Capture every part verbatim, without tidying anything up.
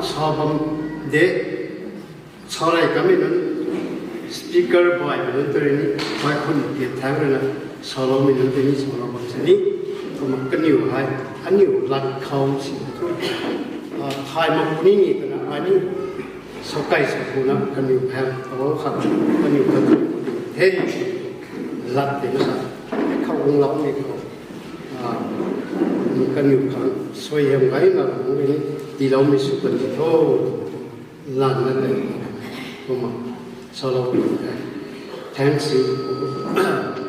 Sa bam de, sa rei kamei nunc, speaker baihmei nunc tei ni, bai khun tiat thang rui na, saloumei nunc tei ni, salou bam sini, kumna kaniw hei, aniw lat khou si tu, ah, thay mak puni ni twna, ai ni, sa kai sa puna, kaniw hei, tawang khat, kaniw khat, the, lat de na sa, khou hung lou ni khou, ah, kaniw khang, suaihiam gay na, hung ni, tiiloumei sw kan ni tho. Lanna tei kumna salou puni the. Thanks you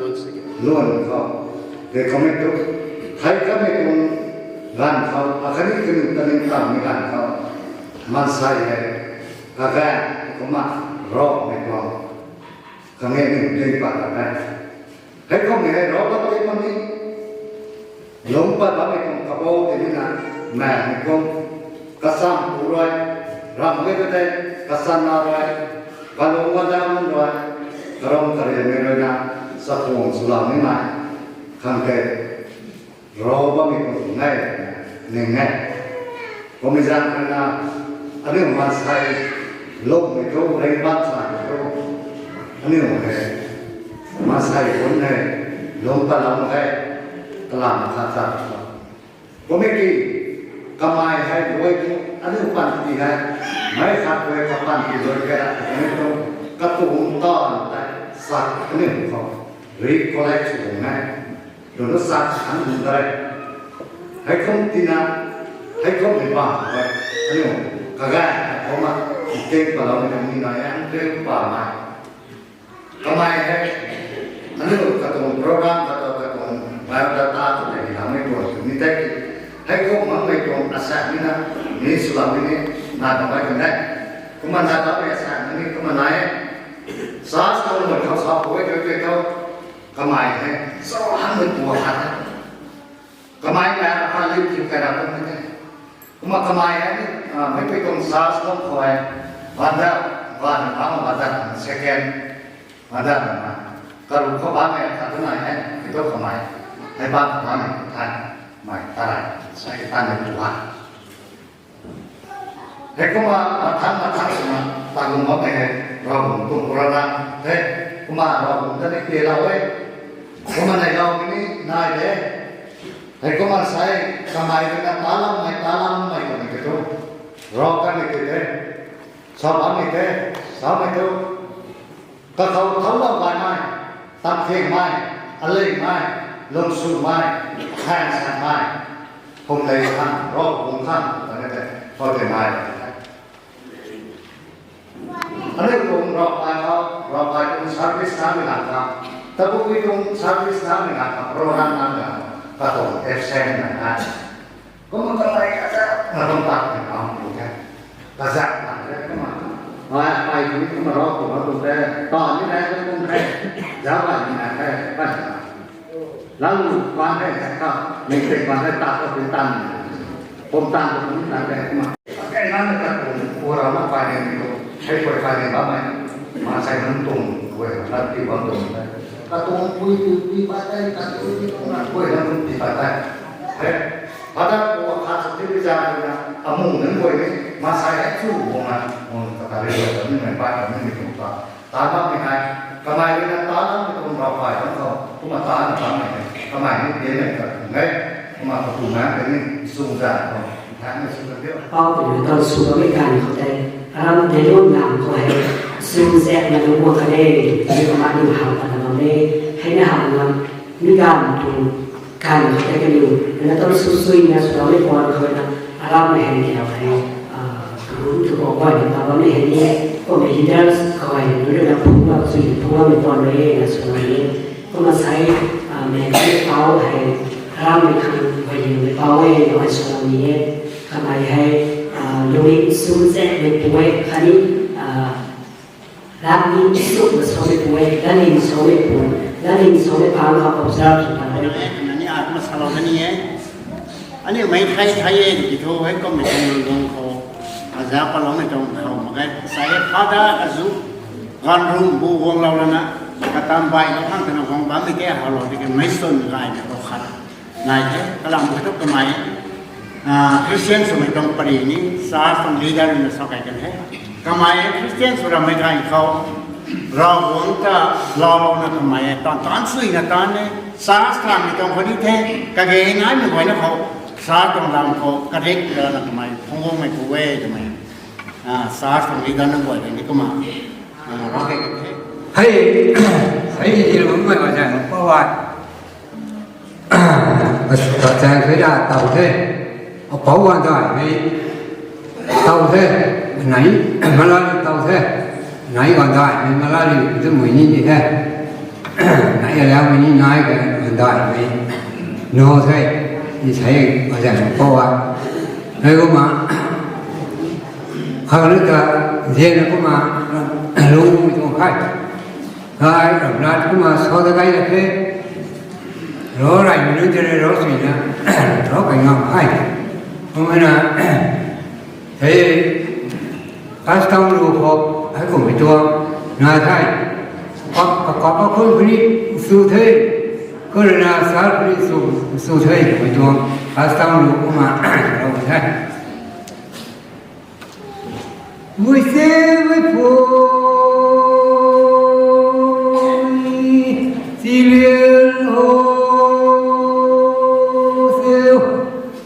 once again. Luan khou, de comment tu, thei kamei tuang ganv khou, akhatni kaniw ta ning tammei ganv khou, maansei hei, kagan, kumna, ravmei tuang, kangei ni ding pat ta the. Hei kumna hei rav bam tei mak ni, lungc pat bammei tuang kabau tei ni na, maengmei kum, kacham pu rui, ram e ka tei, kachanna rui, kalung wada mun rui, karam karianmei rui na, chakhwang swlou nimei, khang tei, rav bammei tuang ngai, ning e. Kummei zaeng rui na, aniu maansei, lungmei thu, ringh bam sa mei thu, aniu hei, maansei hun hei, lungc patlou mak ge, kalam khat ta. Kummei ki, kamei hei luai thu, aniu panty hei, meic khat guay kapanty luai khe ra, kummei thu, katuang taanv tei, sa aniu khou, recollect sw bam e. Luna sa khang lung da re. Heikum tina, heikum ni bam e. Aniu, kagan, kumna, ting paloumei ni nai, ang ting pa nai. Kamei hei, aniu katuang program, katuang, katuang biodata tu tei ni lamei tuang tu ni tei ki. Heikum makmei tuang asak ni na, ni swlou ni, na kamei kan e. Kumna na kamei asak ni, kumna nai e. Sa sa mo khou sa pui tei tei khou. Kamei hei, sa hang mei pu khat e. Kamei mei akhat liu thiu kai ra kum mei the. Kumna kamei hei, ah, mei pui tuang sa sa khou hei, banda, banda, banda, second, banda, karu khou bamei khat tu nai hei, mei tu kamei, hei bam bamei khat, mei ta rai, sa tan mei pu khat. Heikumna, mathang mathang swna, ta lung bammei hei, Ravguangc tuang program the, kumna Ravguangc ta ni tiilou e, kumna neilou ni nai de. Heikumna sa e, kamei rui na talammei, talammei kamei ki thu, rav kanmei ti the, sa bammei the, samei thu, kakhou thaulou gaymei, tamthengmei, aleymei, lungswmei, khang sanmei, phumlei khang, Ravguangc khang, twna tei, khou tei nai. Aniu tuang ravkai khou, ravkai tuang service namei ganv khou, tabui tuang service namei ganv khou, program namei ganv khou, katuang absent na nai. Kumna kamei kazak na tuang tat ni bam tu the. Kazak na the kumna. Ai, ai tu ni kumna rav tuang na tuang the. Ta ni nai tuang the. Zauc ai ni nai the. Pan na. Lalu pan the ta. Mei tei pan the ta ko tu tan. Kum tan ko tu tan the kumna. Kai nang na katuang pu rau na pai ni tu. Hei pui pai ni bam e. Maansei nunc tuang, guay na ti bam tuang the. Katuang pui tu ti pat the, katuang ti tuang na guay na nunc ti pat the. Hei. Father pu khat sa ti bi zan na, amu nunc guay ni, maansei hei chu guang na, guang kata ri guay ta ni mei pat ta ni mei tuang ta. Ta bam ni hei, kamei rui na ta bam ni tuang ravkai bam khou, kumna ta na bam ni hei, kamei ni tian mei ta tuang e, kumna katuang na tei ni, sung zan khou, thang ni sung zan diu. Pau tei rui tau sw bammei ganv khou tei, aram tei lun nam khou hei, sung zan na lung guang khat e, tei kumna ni hau pat na bam e, hei na hau na, mi ganv tuang, Ganv khou tei kaniw, na tau sw sui na swloumei puan khou na, aram hei ni hei, ah, room tu khou guay na ta bammei hei ni, kummei leaders khou hei ni, na phungc bam sui ni phungc bammei puan rui e na swlou ni. Kumna sa e, ah, mei mei pau hei, aram mei khang guay ni mei pau e na hei swlou ni e. Kamei hei, ah, lungning sum zaengmei pu e, khatni, ah, Latning suk na samei pu e, latning samei pu, latning samei pang khou observe sw tan e. Nani at masalou kani e. Aniu mei thei thei e, tiki thu, hei kummei tuang lung khou, aza paloumei tuang khou mak ge. Sa e, Father azu, ganv rum bu guanglou lana, katam bailou khang twna guang bammei ke, howlou tiki mei swn gaymei khou khat. Nai the, kalam khat thu kamei. Christian swmei tuang pari ni, church tuang leader na sa kai kan the. Kamei Christian sw rammei kai khou, Ravguangc ta launa kamei tan tan suina tan e, church tuang mei tuang khou ni the, kage naimei guayna khou, church tuang lam khou karik lana kamei phungc guangmei khou e twmei. Church tuang leader na guay ni kumna, ra kai kan the. Hei, hei, hei, lungmei guay zang pou ai. Kachang khui da taw the. Apou guan daihmei taw the. Nai, Malali taw the. Nai guan daihmei Malali tu mui ni ni the. Nai aliamei ni nai guan daihmei no the. Ni sei guay zang pou ai. Hei kumna, khang ni ta, zian kumna, lungmei tuang khe. Ai, ramlat kumna sa ta kai la the. Ro raimei nunc tei ro suina, ro kai ngam khe. Kumna, hei, custom lu khou, hei kummei tuang, nai the. Kakap kakhun khou ni sw the. Khou rui na sa khou ni sw, sw the kummei tuang, custom lu kumna, ro the. Mui se mui pui, silian ho seu,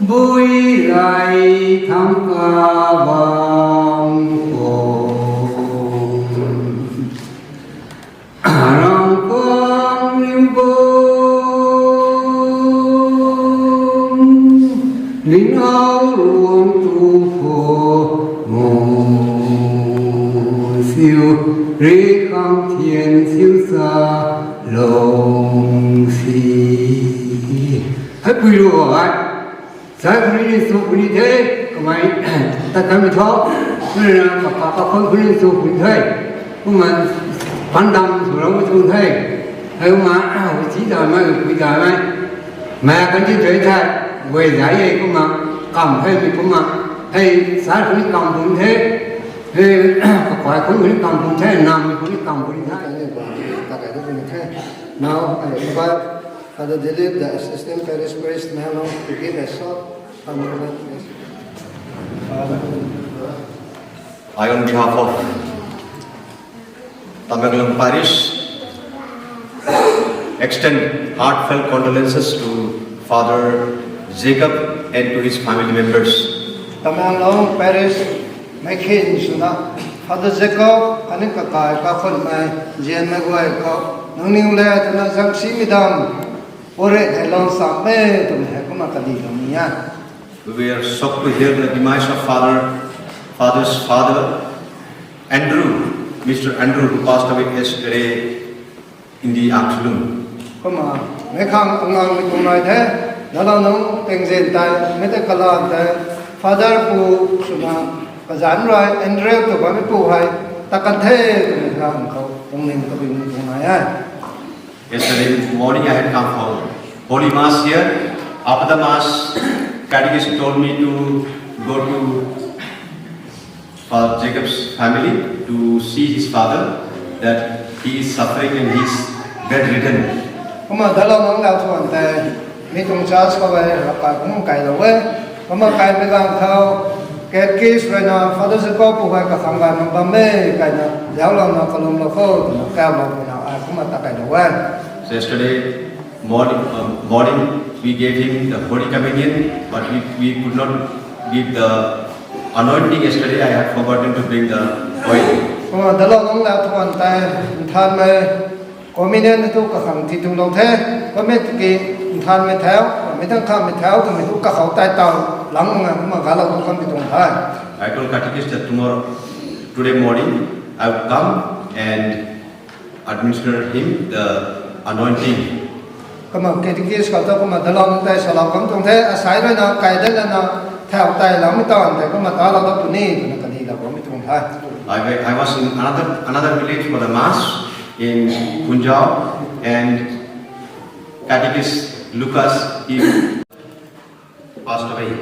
bui lai thang kabang khou. Rangkang liu bam, ninau luang tu khou, mu siu, ri khang thian siu sa, long si. Hei pui lu ai. Sa khou ni sw puni the, kamei, tat kanmei thu, kumna kakap kakhun khou ni sw puni the, kumna, pandam sw lou tu the, hei kumna, chi daihmei, pui daihmei, mei kan ti the the, guay zai e kumna, kam the mi kumna, hei sa khou ni kam puni the, hei, kakai khou ni kam puni the, nam khou ni kam puni the. Now, I invite Father Dilip, the Assistant Parish Priest, Tamenglong, to give a short condolence message. I, on behalf of Tamenglong Parish, extend heartfelt condolences to Father Jacob and to his family members. Tamenglong Parish mei khin swna, Father Jacob, aniu kakai kakhunmei, zianmei guay khou, nangniw le twna zangsimei dam, pure hei lou sam e twmei hei kumna kadi lou ni e. We were shocked to hear the demise of Father, Father's father, Andrew, Mister Andrew, who passed away yesterday in the afternoon. Kumna, meic khang angang ni kum nai the, nalou nunc tingzin tei, mei tei kalan tei, Father pu swna, kazanc rui, Andrew tw bammei pu hei, tat kan the twmei khang khou, lungning kabing ni kum nai e. Yesterday morning I had come for Holy Mass here. After the Mass, Catechist told me to go to Father Jacob's family to see his father, that he is suffering and he is bedridden. Kumna dalou nunc lau thuan tei, mi tuang church khou e, ravkai kum kailou e. Kumna kaimei ganv khou, Catechist ruina Father Jacob pu hei kakhang gay mak bam e, kaina, zauclouna kalumlou kho twna kaulou twna ai kumna tat kailou e. So yesterday morning, um, morning we gave him the Holy Communion, but we, we could not give the anointing yesterday. I had forgotten to bring the oil. Kumna dalou nunc lau thuan tei, nthanmei, communion hei tu kakhang ti tulou the, kummei tiki, nthanmei thau, mi tang khamei thau twmei tu kakhou tei taw, lang nga kumna galou tu kan ti tuang the. I told Catechist that tomorrow, today morning, I would come and administer him the anointing. Kumna Catechist khou thu kumna dalou nunc tei salou kan tuang the, asei ruina kai dat lana, thau tei loumei tan tei kumna talou dat puni twna kadilou bammei tuang the. I, I was in another, another village for the Mass in Punjab, and Catechist Lucas, he passed away.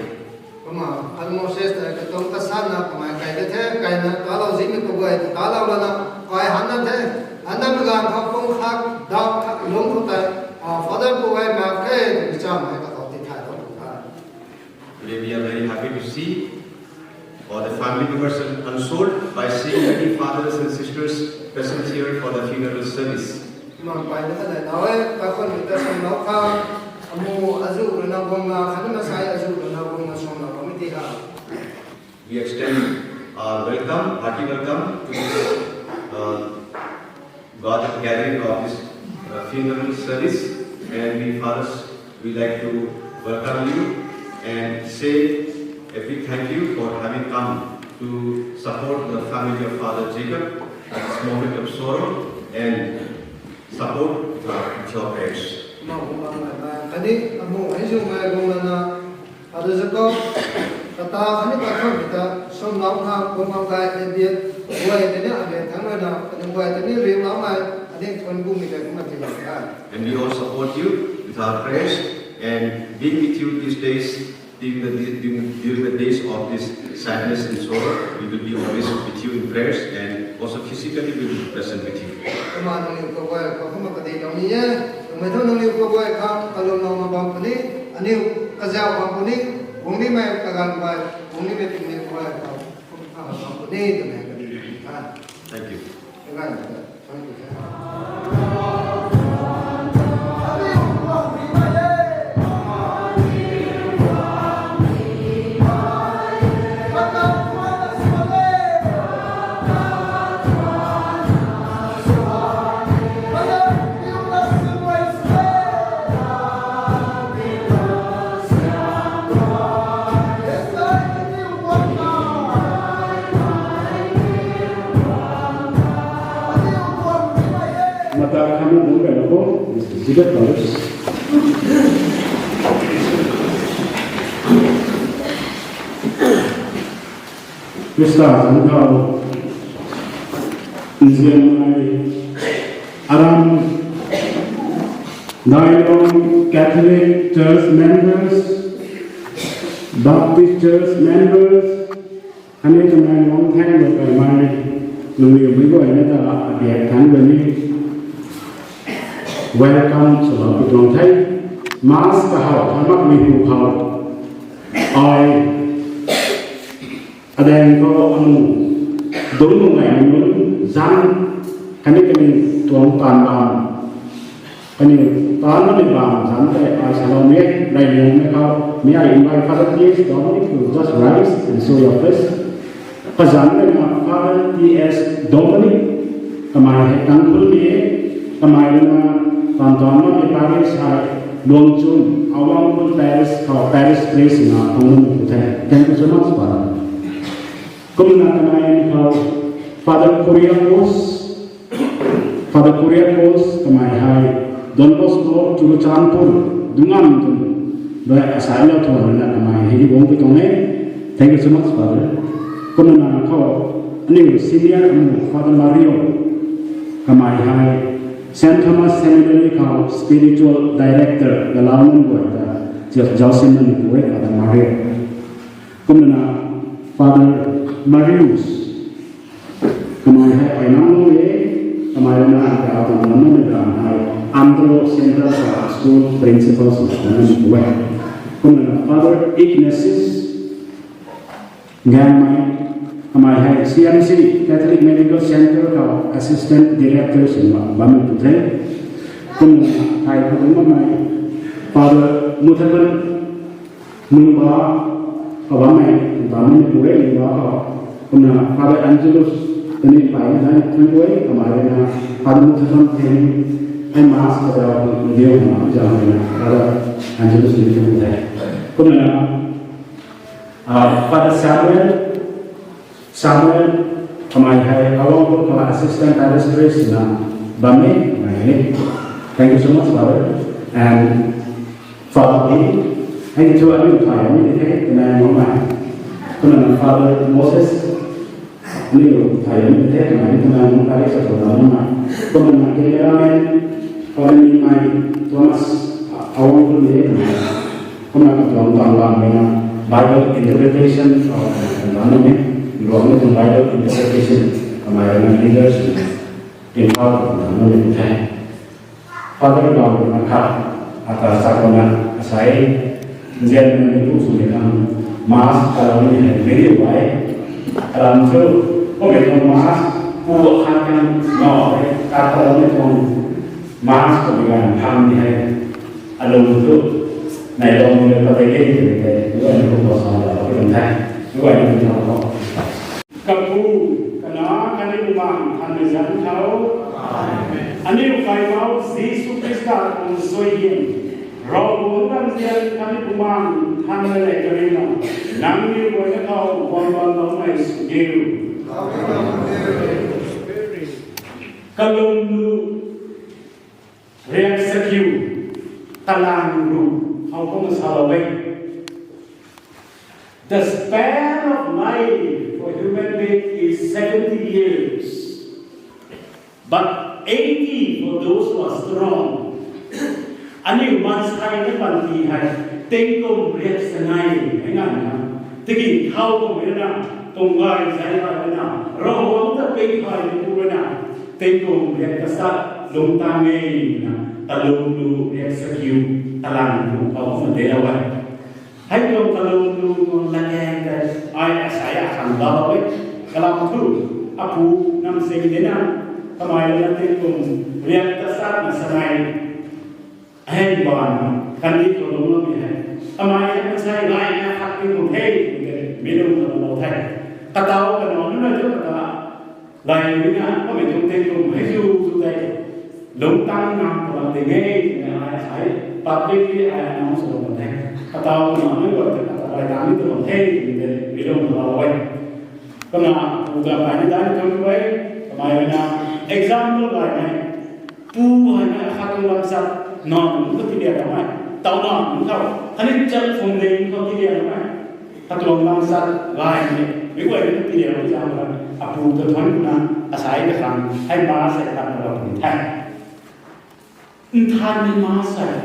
Kumna, Father Moses tei katuang kasanna kamei kai dat the, kaina talou zimei kaguay ta talou lana, kai han dat the, han datmei ganv khou pung khat, daw khat lungc khou tei, Father pu hei mak khe twmei chamv hei kakhou tithaylou tu the. Today we are very Family members are consoled by seeing many fathers and sisters present here for the funeral service. Mang pai na kanei nau e, kakhun mi ta sum nau khang, amu azu rui na guang na, khatni masai azu rui na guang na sum nau bam e ti ha. We extend our welcome, hearty welcome to this, uh, God gathering of this, uh, funeral service, and we fathers, we like to welcome you and say a big thank you for having come to support the family of Father Jacob at this moment of sorrow and support with our, with your prayers. Mau bam ngai ngai, khatni amu hei zu ngai guang na na, Father Jacob, kata khatni kakhun mi ta sum nau khang guang bam kai, abiat guay tei ni abiat thang rui na, khatni guay tei ni ring nau ngai, ani thuan gu mi kai kumna ti bam kai. And we all support you with our prayers and being with you these days, during the, during, during the days of this sadness and sorrow. We will be always with you in prayers and also physically we will be present with you. Kumna nangniw kaguay khou kumna kadih nau ni e, nangmei thu nangniw kaguay khang kalum nau ma bam puni, aniw kazauh bam puni, guang nimei kaganv guay, guang nimei pingni guay khou kumna bam puni twmei kadih nau ni tha. Thank you. Kaganv ta, thank you, thank you. Mata khatna dungc kai lou kho, Mister Jacob Paulus. Khrista zanc khou nzianmei aram, Dailong Catholic Church members, Baptist Church members, khatni Tamenglong thangc lou kaimei nangniw mei guayna ta abiak thangc rui ni welcome swlou pi tuang the. Mass kahaw thamakmei hu khou ai adaeng khou amu dungc nunc gaymei nunc zanc khatni kaniw tuang taanv bam, kaniw taanv bammei bam zanc tei ai saloumei e. Reyliangmei khou, may I invite Father T S Dominic to just rise and show your face. Kazanc rui na Father T S Dominic, kamei hei Tangkhul mei e, kamei rui na Tantanmami Parish hei Luangchum, Awangkhul Parish khou parish priest na phungc nunc pu the. Thank you so much, Father. Kumna kamei khou Father Kuriakose, Father Kuriakose kamei hei Don Bosco Churachandpur dungc ngam tun rui asailou thuan rui na kamei hei guang pi tuang e. Thank you so much, Father. Kumna khou aniw senior amu Father Mario, kamei hei Saint Thomas Seminary khou spiritual director galau nunc guay ta zauc, zaucsin nunc pu e Father Mario. Kumna Father Marius, kamei hei ai nang nunc e, kamei rui na katuang lam nunc e, kamei hei Andro Central School principal swna nunc pu e. Kumna Father Ignatius Gangmei, kamei hei C M C Catholic Medical Centre khou assistant director swna bammei pu the. Kumna thei khou dungc bammei Father Muthaban Nungba khou bammei, ntammei pu e Nungba khou. Kumna Father Angelus tani pai na thangc pu e, kamei rui na Father Muthaban thei, ai Mass kazauh khou video na zauh rui na Father Angelus ni thangc pu the. Kumna Ah, Father Samuel, Samuel, kamei hei Awangkhul khou assistant parish priest na bam e, kamei ni. Thank you so much, Father. And Father Lee, thank you to aniu thay ni the, kamei mei. Kumna Father Moses, aniu thay ni the, kamei ni, kamei mei parish sa thow na mei. Kumna cameraman, Father Mingmei, Thomas, Awangkhul ni, kamei. Kumna katuang taanv bam rui na Bible interpretation khou nang e, Ruangmei tuang Bible interpretation kamei rui na leaders Imphal khou nang e the. Father Lau rui na khat ata sa kumna asai nzianmei ni pu swmei khang Mass kaloumei hei very wide. Lam thu, kummei tuang mask, pu akhat kan no, e, kata lam e tuang mask kummei ganv phang di hei. Alung thu, nai lung ni le patei ge tei tei, guay ni pu tuang sa la, pu tuang thei, guay ni pu tuang khou. Kapu, Kanac, khatni Bumaengh Nthanmei zanc khou. Aniu Kaipouc Jisu Khrista tuang suaihiam, Ravguangc ramzian khatni Bumaengh Nthanmei lev karina, nangniw guayna khou guang bam loumei sw diu. Kalum lu riak sakiu, kalang ru, khou kumna salou e. The span of life for human being is seventy years, but eighty for those who are strong. Aniu maansei na panty hei, tingkum riak sanei, hei nganvna, tiki thau kummei rana, tuang gay zai gay rana, Ravguangc ta pei thay ni pu rana, tingkum riak kasat lungtang e na, kalum lu riak sakiu, kalang ru khou kumna de la e. Hei tuang kalum lu tuang latkaeng tei, ai asei akhang dau e, kalam thu, apu namsing dina, kamei rana tingkum riak kasatna sanei, hei ban, kandih khou lungloumei hei. Kamei hei maansei gayna khat tingkum the, tei, mi lung kalou the. Kataw kanac nunc na thu kata, gay rui na, kummei tuang tingkum hei zu zu tei, lungtang ngam kalam ding e, twna ai asei, publicly ai announce swlou the. Kataw kanac nunc guay tei kata gay tang ni tuang the, tei, mi lung kalou e. Kumna, pu ta pai ni dai tuang e, kamei rui na, example gaymei, pu hei na khat tuang lamsat, nac nunc khou tilian ramei, tau nac nunc khou, khatni chak phung ding khou tilian ramei, khat tuang lamsat gaymei, meic guay ni tilian ramei zaeng rui, apu ta thuanc kuna, asei ta khang, hei mask hei khat na lou puni the. Nthanmei mask hei,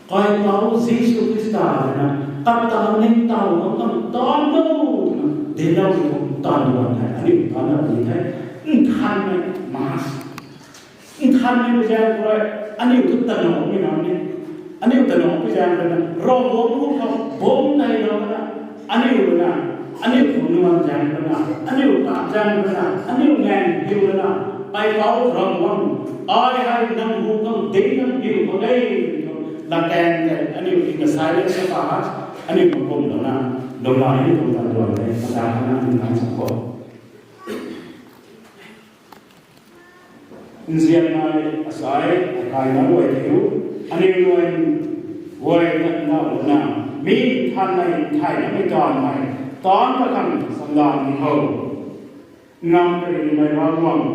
Kaipouc Jisu Khrista rui na, kata ningtow bam khang taanv lou, twna, dinclou khang taanv lou hei, aniu taanv lou puni the, nthanmei mask. Nthanmei zaeng khou rui, aniu thu tanau mi nam ni. Aniu tanau mi zaeng khou na, Ravguangc hu khou, bam nai lou na, aniu rui na, aniu khou nuan zaeng khou na, aniu ta zaeng khou na, aniu ngang hiu na, Kaipouc Ravguangc, ai hei nang hu khang ding nang hiu khou de, latkaeng tei, aniu tina silence sa pa ha, aniu khou kumlou na, lungmei ni tuang tan duan tei, mata khou na, aniu nang sa khou. Nzianmei asei, akaina guay thiu, aniu nunc guay na na, mi nthanmei nthaynamei taanvmei, taanv ta khang samdam ni khou. Ngam karinmei Ravguangc,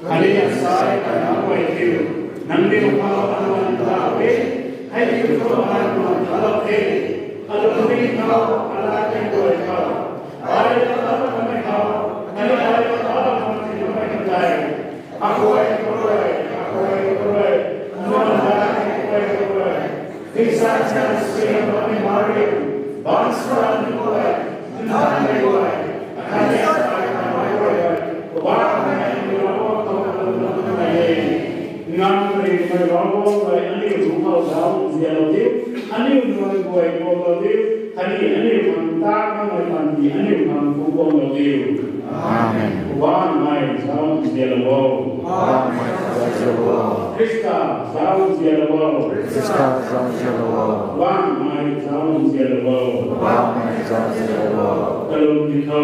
khatni asei akaina guay thiu, nangniw khou anuan ta e, hei thiu khou anuan ta lou the, alungning khou, alai tei guay khou, ai ta lou kamei khou, khatni ai ta lou kamei tei, akhou, akhou, akhou, akhou, Dictation scriptum memoriam, baanchara ni guay, nthanmei guay, akhatni akaina guay, Poubauhmei Ravguangc khou kalum lou nai e. Ngam karinmei Ravguangc rui aniu hu khou zauc nzianlou diu, aniu nunc guay guanglou diu, khatni aniu khang taanv makmei panty aniu khang pu guanglou diu. Amen. Poubauhmei zauc nzianlou o. Poubauhmei zauc nzianlou o. Khrista zauc nzianlou o. Khrista zauc nzianlou o. Poubauhmei zauc nzianlou o. Poubauhmei zauc nzianlou o. Kalum ni tho.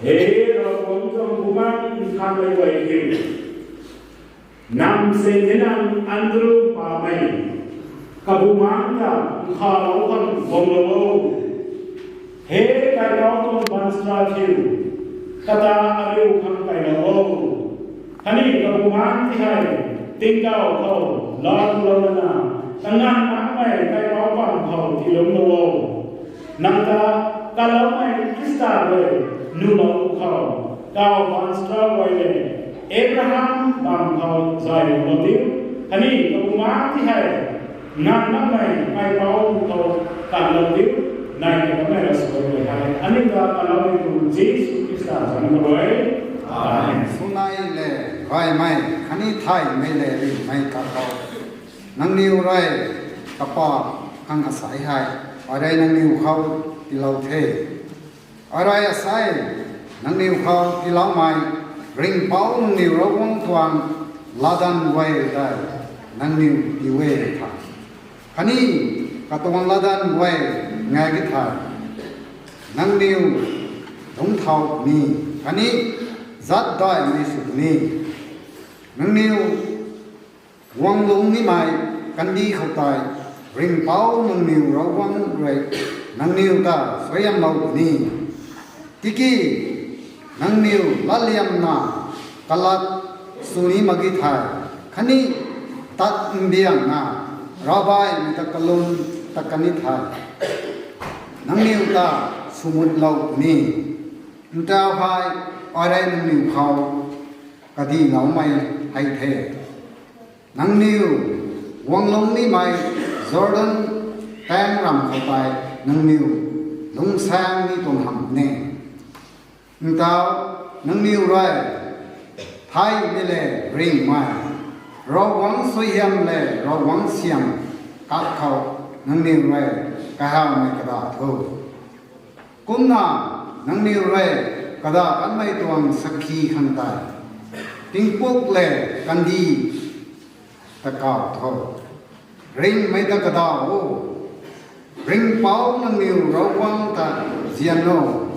He Ravguangc tuang Bumaengh Nthanmei guay thiu, namsing ni nang Andrew pamei, kabumaengc ta nkhavlou khang guanglou o. He Kaipouc tuang baanchara thiu, kata ariu khang kailou o. Khatni kabumaengc ti hei, tingkauh khou laalou lana, kanganv makmei Kaipouc bam khou tiilungclou o. Nang ta kaloumei Khrista rui nuhlou khou, kau baanchara guay le, Abraham bam khou zayloulou diu, khatni kabumaengc ti hei, nganv makmei Kaipouc khou kanlou diu, nai kabammei ravsuai hei, aniu ta kaloumei tu Jisu Khrista zanc khou rui. Amen. Sunai le gaymei, khatni thaymei le rimei kakhou, nangniw rui kapa khang asei hei, ai rui nangniw khou tiilou the. Arai asei, nangniw khou tiiloumei ringhpouc nangniw Ravguangc tuang latdanv guay tei nangniw piu e tha. Khatni katuang latdanv guay ngai ki thei, nangniw lungcthau puni, khatni zat daihmei sw puni. Nangniw guang lungc nimei kandih khou tei ringhpouc nangniw Ravguangc rui nangniw ta suaihiamlou puni. Tiki nangniw latliamna kalat sw ni mak ki thei, khatni tat mbiangna ravbaihmei ta kalum tat kan ni thei, nangniw ta swmutlou puni. Ntau hei, arai nangniw khou kadihloumei hei the. Nangniw guang lungc nimei Jordan taeng ram khou tei nangniw lungcsaeng ni tuang hamh ne. Ntau, nangniw rui theihmei le ringhmei, Ravguangc suaihiam le Ravguangc siam kak khou nangniw rui kahawmei kada tho. Kumna nangniw rui kada kanmei tuang sakhi khang tei tingpuk le kandih ta kaw tho. Ringhmei ta kadaw o. Ringhpouc nangniw Ravguangc ta nzian o.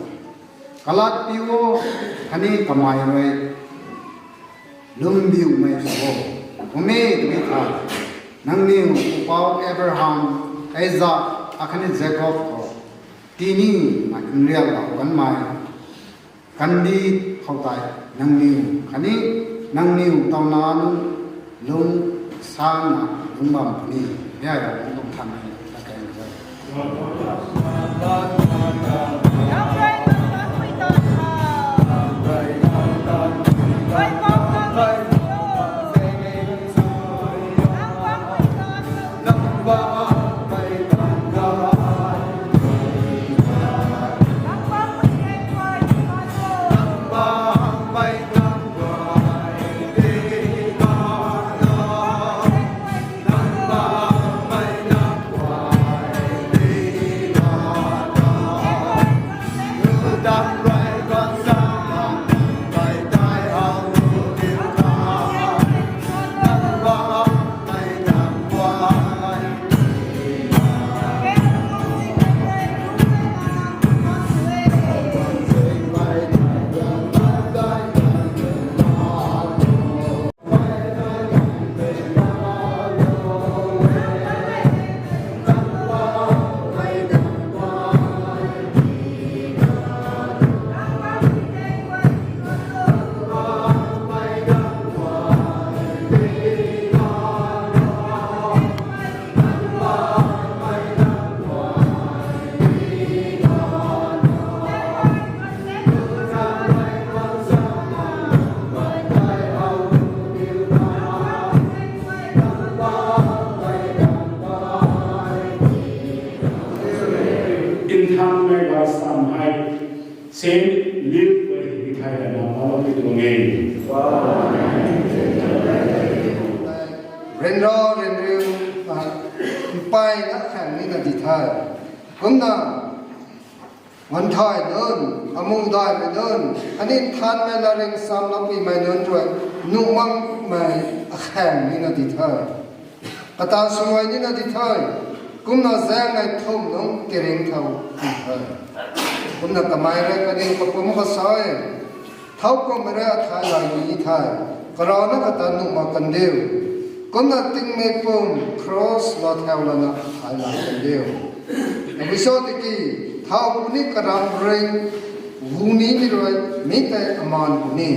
Kalat piu o, khatni kamei rui lwmbiumei sw o. Kum e tiki thei, nangniw pupouc Abraham, Isak, akhatni Jakob khou tinimei nriaklou kanmei kandih khou tei nangniw khatni nangniw tauna nunc lungcsangna lungc bam puni. Mi hei Ravguangc tuang thanmei ta kang e. Nthanmei gaychamv hei Saint Luke rui hei tithay lana paulou ti tuang e. Ryanra ryanriu, ah, mpeyna khaeng nina di the. Kumna, nganvthay nunc, amuh daihmei nunc, khatni nthanmei latrik samlou puimei nunc rui, nuh makmei akhaeng nina di the. Kata swmei nina di the, kumna zaengnei thumh nunc tiringc thau di the. Kumna kamei rui kaniw kapumc khou sa e, thowkumhmei rui athai lay ni the, karauna kata nuh mak kan diu. Kumna tingmik pum cross lou thau lana athai lay kan diu. Abui so tiki, thau puni karam ring, gu ni mi rui, mi tei amaan puni.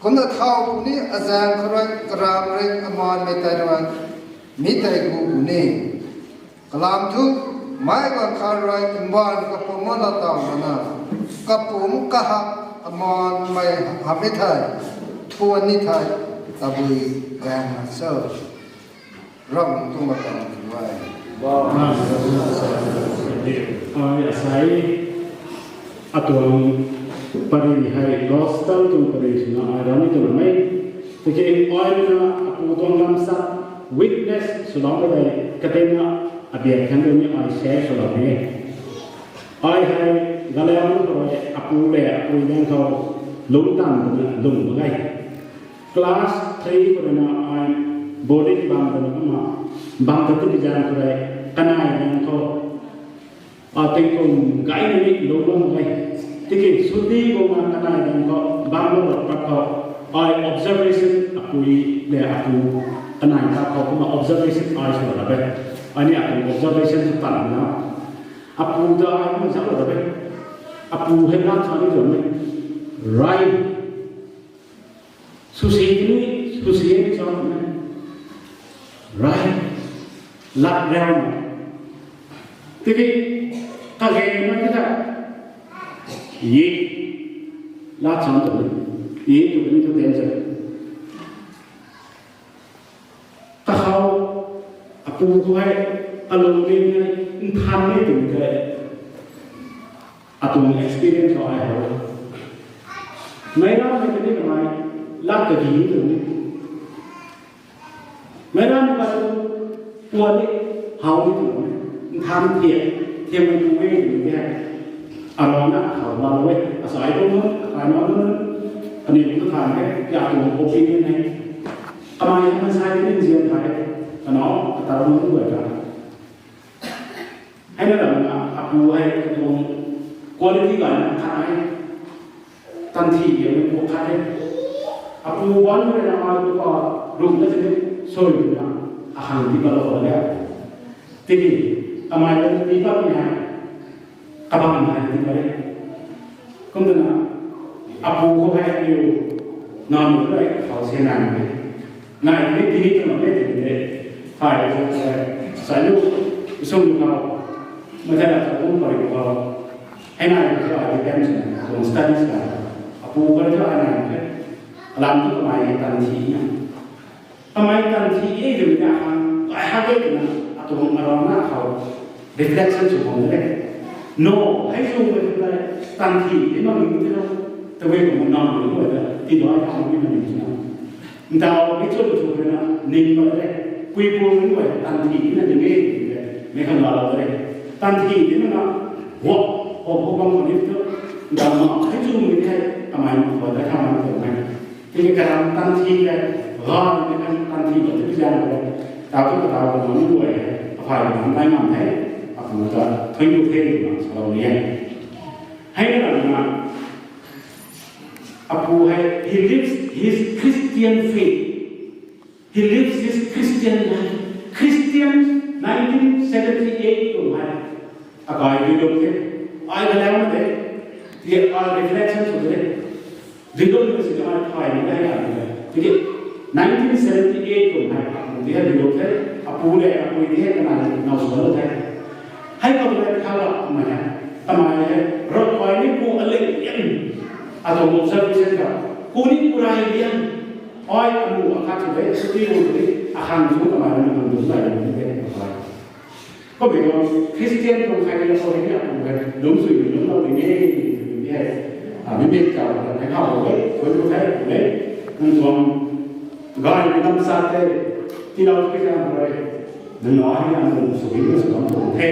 Kumna thau puni azaeng khou rui karam ring amaan mei tei rui, mi tei gu puni. Kalam thu, meic guang khat rui mbaanv kapumc na taw lana, kapumc kahak amaan mei hamh e thei, thuan ni thei, tabui gaeng na cho. Ravguangc tuang latdanv tw e. Ai asei, atuang pary hei gospel tuang pary swna ai rani tuang mei. Tiki ai na apu tuang lam sa witness swlou mei tei, katina abiak khan tu ni ai share swlou ni. Ai hei Galau khou rui apu le apui ganv khou lungc tan twna lung mak ge. Class three khou ruina ai boarding bam twna kumna bam ta tu bi zaeng khou rui kanei ganv khou, a, tingkum gayna ni lungc bam mak ge. Tiki chuti kumna kanei ganv khou bam lou pat khou ai observation apui le apu kanei ta khou kumna observation ai sw ra e. Ai ni apu observation sw tan na. Apu ta ai kumna zauc ra e. Apu hei lat sa ni tuang e. Rai. Susi ni, susi ni sa ni. Rai. Lat rau na. Tiki kage na ti ta. Ye. Lat sa tu. Ye tu ni tu den sa. Kakhou apu khou hei, kalung ni hei, nthan ni twmei tei, atuang experience khou ai how. Meic rammei tei ni kamei lat kagi ni twmei. Meic rammei ka tu puan ni how ni twmei. Nthan thiak, thiakmei pu e twmei hei. Arana khou laalou e, asai kum nunc, akai nunc, kaniw nunc than e, ya tuang opinion e. Kamei hei mansei ni nzian thei, kanow, kata nunc guay ta. Hei na ram na, apu hei katuang quality gay na khat e, tanthi liangmei pu khat e. Apu ban rui na ai tu pa, rum na sini, sui na, akhang ti kalou le. Tiki, kamei ta ti patmei hei, kabam hei ti pat e. Kum twna, apu khou hei aniu, naw nu rui khou se nai e. Nai ni tini twna mei tini de. Hei, sai lu, sung lu khou, mathai na ta kum pari khou. Hei nai ni ai di kan sina, tuang studies ka. Apu khou rui ai nai ni, alam tu kamei tanthi na. Kamei tanthi e twmei na khang, ai ha de twna, atuang arana khou reflection sw khang de. No, hei sw mei twna, tanthi e na mei twna, tabui kumna na mei twna, ti dai khang mei na mei twna. Ntau mei chun chun na, ning bam de. Pui pu mei guay, tanthi na ning e, mei khang laalou de. Tanthi e na, wo, wo, wo bam ni tu, ntau na, hei sw mei thei, kamei na khou de khang na twmei. Tiki karam tanthi e, gay ni kan tanthi bam tu zaeng e. Tau tu katau kumna ni guay, aphay kumna nai ngam the, apu ta thuanc ku the twna salou ni e. Hei na ram na, apu hei, he lives his Christian faith. He lives his Christian life. Christian nineteen seventy-eight kum hei. Akai video the. Ai galau na de. Ti ai reflection sw de. Video ni si kamei thay ni de ai de. Tiki nineteen seventy-eight kum hei. Apu ti hei video the. Apu le apui ti hei kanei naw sw lou the. Hei khou le khala kumna hei. Kamei hei. Ravkai ni pu alei lian. Atuang observation ka. Ku ni ku rai lian. Ai amu akhat sw de, sw ti ru de, akhang sw kamei na nang dun lai ni de, kamei. Kum e tuang Christian tuang khai ni la khou ni apu hei, lungc sui ni lungc lou ni ni, ni hei. A, mi mit ka, hei khou de, khui lu hei, de, nang tuang, gay ni nam sa de, ti lou ki kan hei, nang na hei nang lungc sui ni sw lou tuang the,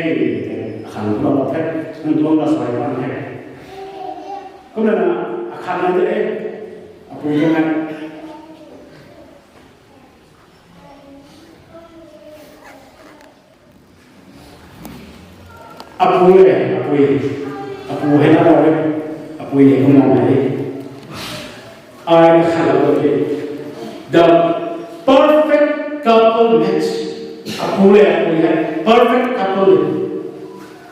akhang lou lou the, nang tuang la sai kan hei. Kumna na, akhat na de, apui tuang hei. Apu le, apui. Apu hei na le, apui hei kumna na de. Ai na khat lou de. The perfect couple match. Apu le, apui hei perfect couple.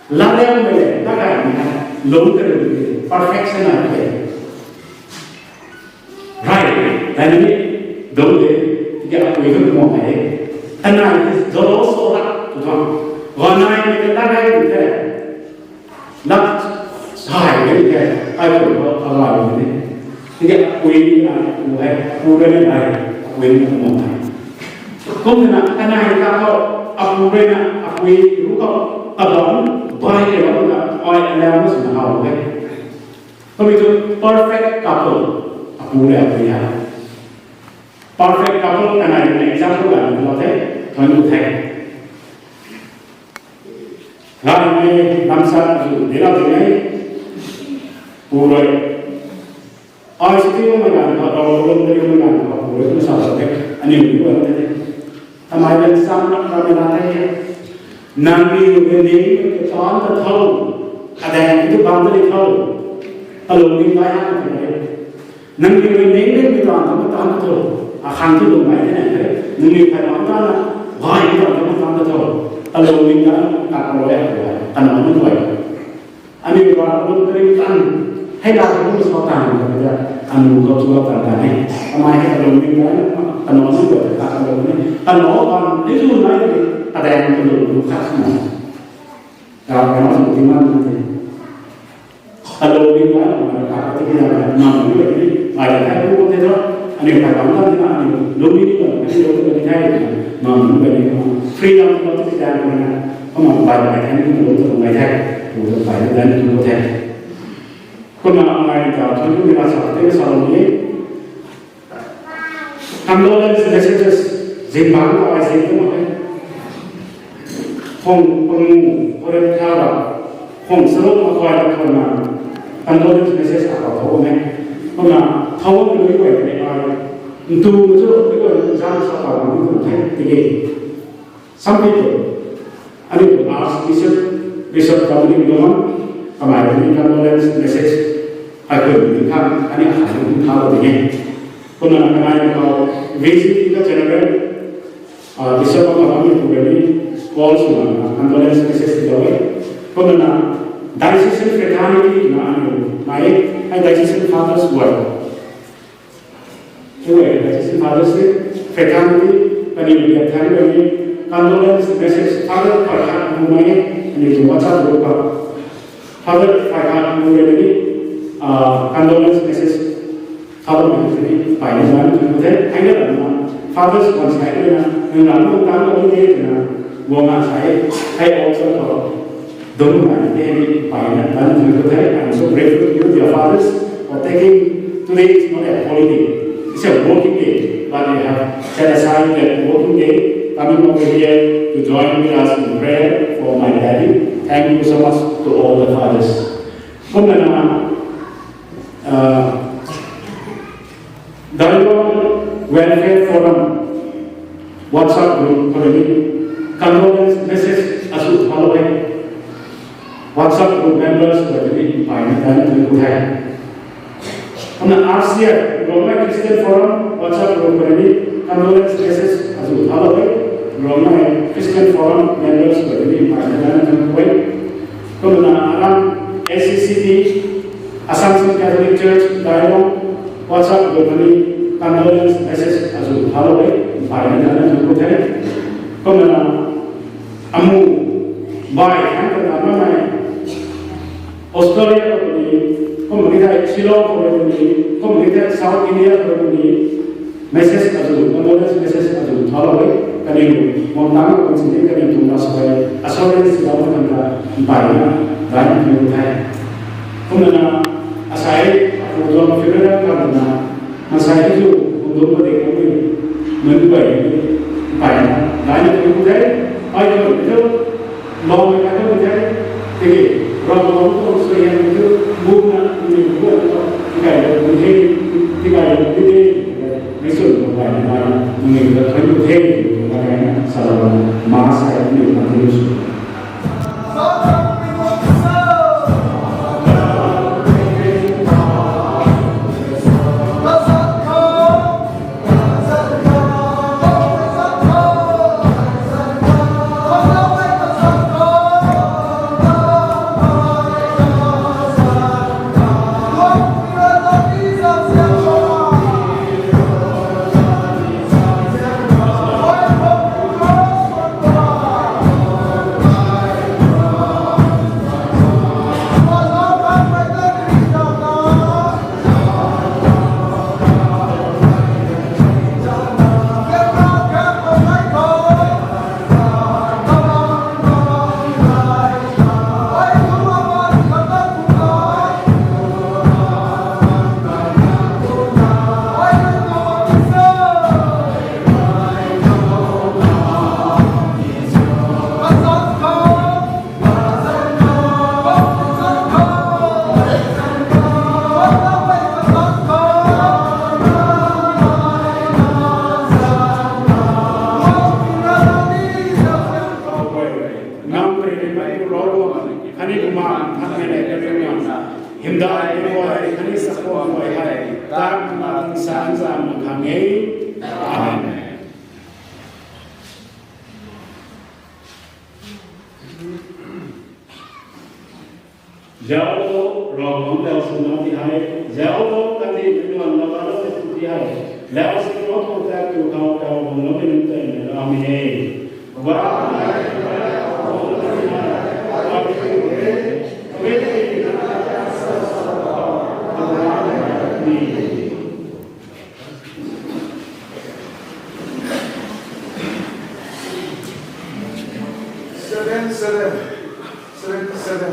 Lat liangmei le, lat gaymei hei, lungc kari de, perfection na de. Rai, dynamic, dou de, tiki apui tu kumna hei. Kanei is also lat, tu tuang. Ganaimei ta lat gaymei the. Lat sai de the, ai pui tu agay de. Tiki apui na, apu hei, apu rui na hei, apui ni kumna hei. Kumna, kanei ta khou, apu rui na, apui ru khou, kabam, bai de bam na, ai alam na sw na how de. Kum e tu perfect couple, apu le apui hei. Perfect couple kanei example la ni lou the, thuanc ku the. Ramei lamsa zu de lou de. Pu rui, ai si ti mei ganv khou, rou lum tei mei ganv khou, pu rui kumna sa tei, aniu ni guang tei. Tamei lan sam na, tamei lan tei. Nangniw rui ning ta taanc ta tho, adaeng tu bam ta di tho, kalung ning gay hak na tei. Nangniw rui ning ning ta taanc ta taanc ta tho, akhang tu lung gay tei na tei. Nangniw phey bam ta na, gay ta taanc ta taanc ta tho, kalung ning ta, kaklou e, kanac na guay. Aniu ra lum tei tan, hei la tu sa tan ta, aniu khou chu tan tan e. Kamei hei kalung ning ta, kanac na guay ta kaklou e. Kanac bam di tu nai, adaeng kalung tu khat na. Ka kanac tu ti man tei. Kalung ning ta, kanac khat ti na, na ni, ai ta kai pu tei tho. Aniu phey bam ta ni na, aniu lung ni ta, aniu lung ni thei, na ni bai ni. Freedom khou tu ti dan na, kumna bai bai thei ni lung tu bai thei, tu tu bai ni dan tu thei. Kumna ai ta tu ni na sa tei sa lou ni. Condolence messages, zingbangc ta ai zing tu mak e. Khang pangu, khou rui tha ra, khang saruk makhuay ra khou na, condolence message ta khou thou e. Kumna thou ni lui guay tei ai, ntu ma chu lui guay zan sa khou na ntu the tiki. Some people, aniu Archbishop, Bishop Dominic Lomang, kamei rui ni condolence message, ai khou ni khang, aniu akhang ni tha lou ni e. Kumna kamei khou, V C P ka General, ah, Bishop of Lomang pu rui ni, Paul swna, condolence message ti lou e. Kumna, diocesan fraternity na aniu, mai, ai diocesan fathers guay. Anyway, this is Father's Day. Fraternity, kaniw biak than kani, condolence message, Father Phaikhat Mumei, kaniw tuang WhatsApp group khou. Father Phaikhat Mumei ni, ah, condolence message, Father Mumei ni, pai ni zan tu the, hei na ram na, Father's one side na, nang ram na tang na ni de na, guang na sai, hei also khou. Don't mind any pioneer done to you today. I'm so grateful to you, dear fathers, for taking today is not a holiday. It's a working day, but you have set aside that working day, coming over here to join with us in prayer for my daddy. Thank you so much to all the fathers. Kumna, uh, Dialogue Welfare Forum WhatsApp group khou rui ni condolence message azu thalou e. WhatsApp group members khou rui ni pai ni tan tun ku the. Kumna R C F, Rongmei Christian Forum WhatsApp group khou rui ni condolence message azu thalou e. Rongmei Christian Forum members khou rui ni pai ni tan tun ku e. Kumna aram A C C D, Assumption Catholic Church Dialogue WhatsApp group khou ni condolence message azu thalou e, pai ni tan tun ku the. Kumna amu bai han kumna mamei Australia khou ni, kumna ni thei Shillong khou ni, kumna ni thei South India khou ni, message azu, condolence message azu thalou e, kaniw guang tang na kum sini kaniw tuang na sa e, assurance lou na kan ta, bai na, bai na kaniw the. Kumna na, asai, apu tuang funeral kan na, asai tu, kum dum padik kaniw, nunc bai, bai na, bai na kaniw the, ai kaniw tu, Lou mei khat tu the, tiki, Ravguangc tuang suaihiam tu, bumna, ni bu tu, tikai lou ni the, tikai lou ni the, mei swn tuang bai ni na, ni ta thuan tu the, tuang bai ni na, salou, ma sai ni na tu sw. Hymdaih guay khatni chakhwang guay hei, tang na tingsaengzaeng mak khang e. Amen. Zaulo, Ravguangc zauc swna ti hei, zaulo, kandih nunc na lalo ti hei, zauc swna pu ta tu khou Ravguangc lou ni nunc tei na ram e. Seven, seven, seventy-seven.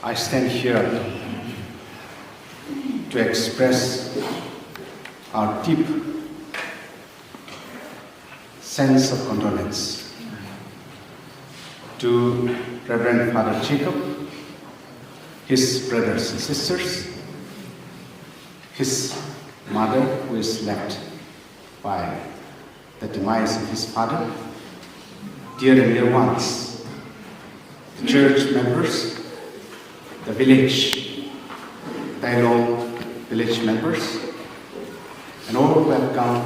I stand here to express our deep sense of condolence to Reverend Father Jacob, his brothers and sisters, his mother who is left by the demise of his father, dear and dear ones, the church members, the village, Tailong village members, and all who have come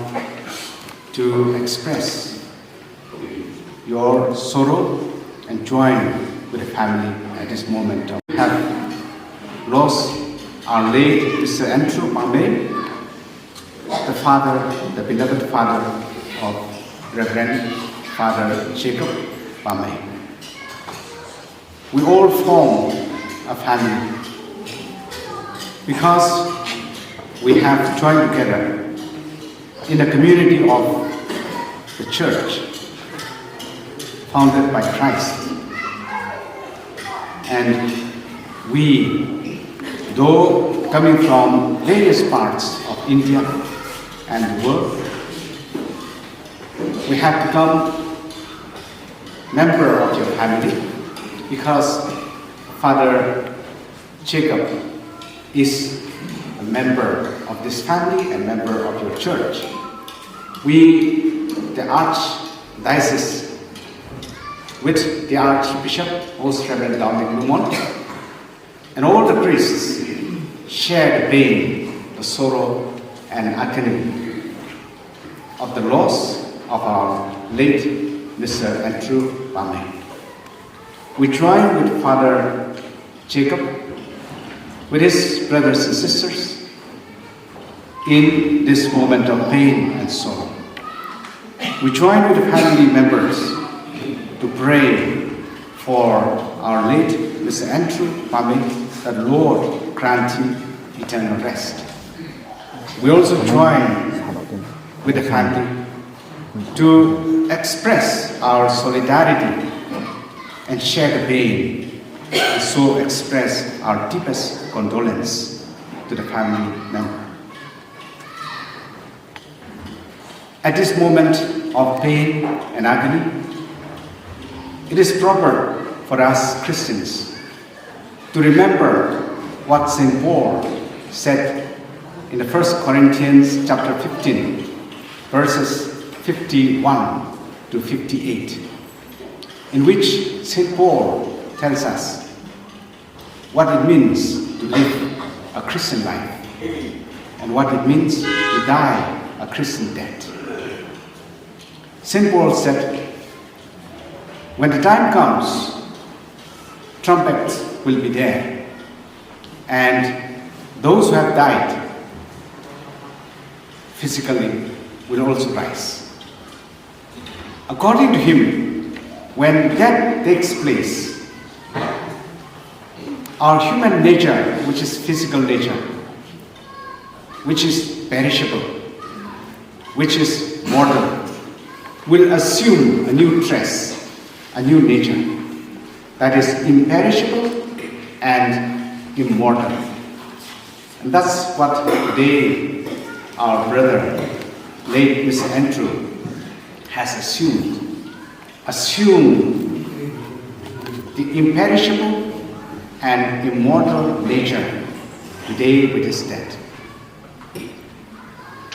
to express your sorrow and join with the family at this moment of, have lost our late Mister Andrew Pamei, the father, the beloved father of Reverend Father Jacob Pamei. We all form a family because we have joined together in a community of the church founded by Christ. And we, though coming from various parts of India and the world, we have become member of your family because Father Jacob is a member of this family and member of your church. We, the Archdiocese, with the Archbishop, Most Reverend Dominic Lumon, and all the priests share the pain, the sorrow, and agony of the loss of our late Mister Andrew Pamei. We join with Father Jacob, with his brothers and sisters, in this moment of pain and sorrow. We join with the family members to pray for our late Mister Andrew Pamei, that Lord grant him eternal rest. We also join with the family to express our solidarity and share the pain, and so express our deepest condolence to the family member. At this moment of pain and agony, it is proper for us Christians to remember what Saint Paul said in the First Corinthians chapter fifteen, verses fifty-one to fifty-eight, in which Saint Paul tells us what it means to live a Christian life and what it means to die a Christian dead. Saint Paul said, "When the time comes, trumpets will be there, and those who have died physically will also rise." According to him, when death takes place, our human nature, which is physical nature, which is perishable, which is mortal, will assume a new dress, a new nature that is imperishable and immortal. And that's what today our brother, late Mister Andrew, has assumed. Assume the imperishable and immortal nature today with his death.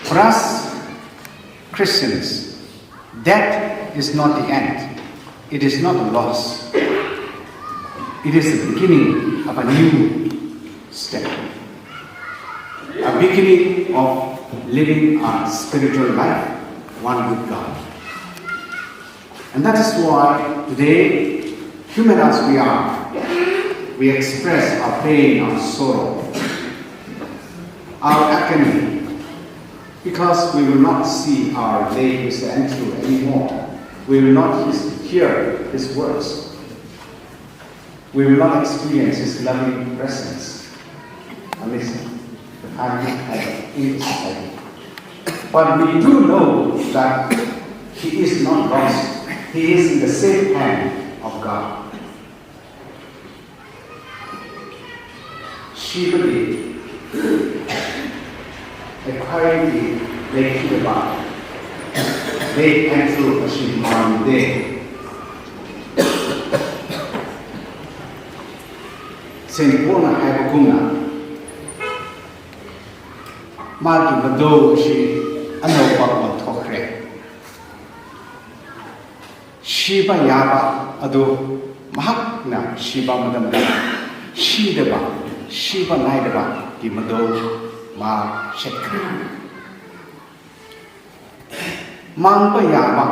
For us Christians, death is not the end. It is not a loss. It is the beginning of a new step, a beginning of living a spiritual life, one with God. And that is why today, human as we are, we express our pain, our sorrow, our agony, because we will not see our late Mister Andrew anymore. We will not his- hear his words. We will not experience his loving presence amidst the family and in society. But we do know that he is not lost. He is in the safe hand of God. Sibali, ekhuai di leikhi daba, late Andrew asi man de. Saint Paul na hei ba kumna, ma ki mado si anou ba wan thok re. Siba yaba adu mahakna siba madam da, si daba, siba nai daba ki mado ma shet kre. Mangba yaba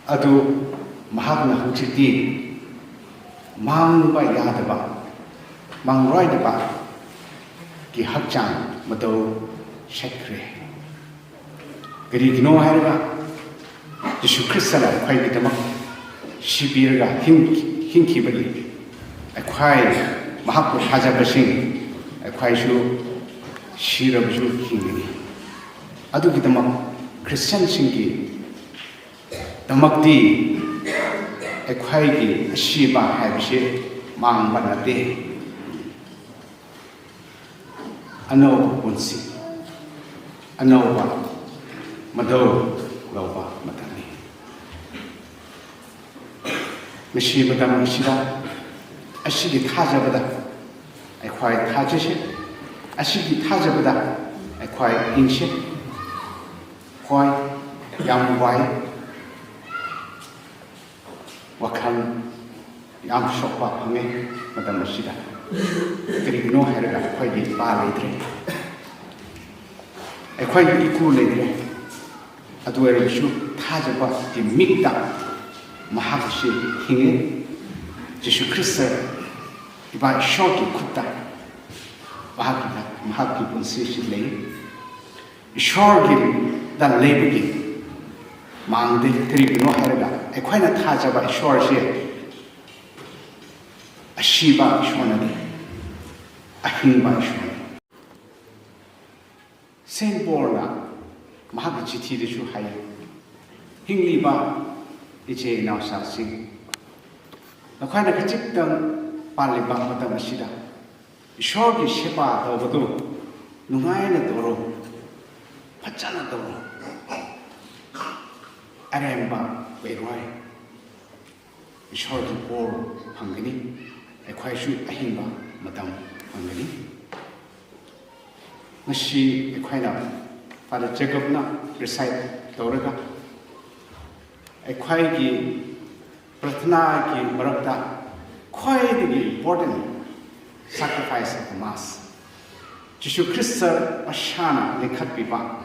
adu mahakna huchiti, mangba ya daba, mang rui daba ki hakchang mado shet kre. Kari kino hai rui ba, Jisu Khrista la ekhuai ki damak sibir ga hing hing ki bali, ekhuai mahak ko haja basing, ekhuai su sira basu hing ni. Adu ki damak Christian sing ki damak di, ekhuai ki asiba hai basi mang bana de. Anauba punsi, anauba madou louba matani. Masi madam asida, asidi thajabada, ekhuai thaja se, asidi thajabada, ekhuai inse, khuai, yam wai, wakhang yam sokpa phang e, madam asida. Kari no hai rui ga, ekhuai di pa lei dre. Ekhuai di iku lei dre. Adu ai rui su thajaba di mik ta mahak si hing e. Jisu Khrista, iba Ishwar ki khut ta, mahak ki ta, mahak ki punsi si lei. Ishwar ki dan lei bu ki mang de, kari no hai rui ga, ekhuai na thajaba Ishwar si asiba Ishwar na de, ahingba Ishwar na de. Saint Paul na mahak ki chithi di su hai, hingliba iche nau sa si, nakhuai na kachip tang pan liba madam asida, Ishwar ki sipa tau badu, nungai na tau ro, phacha na tau ro, aremba pei rui Ishwar ki por phang kani, ekhuai su ahingba madam phang kani. Masi ekhuai na Father Jacob na recite tau rui ga, ekhuai ki prathana ki marak ta, khuai di ki important sacrifice of the mass. Jisu Khrista pasana lingkhat piba.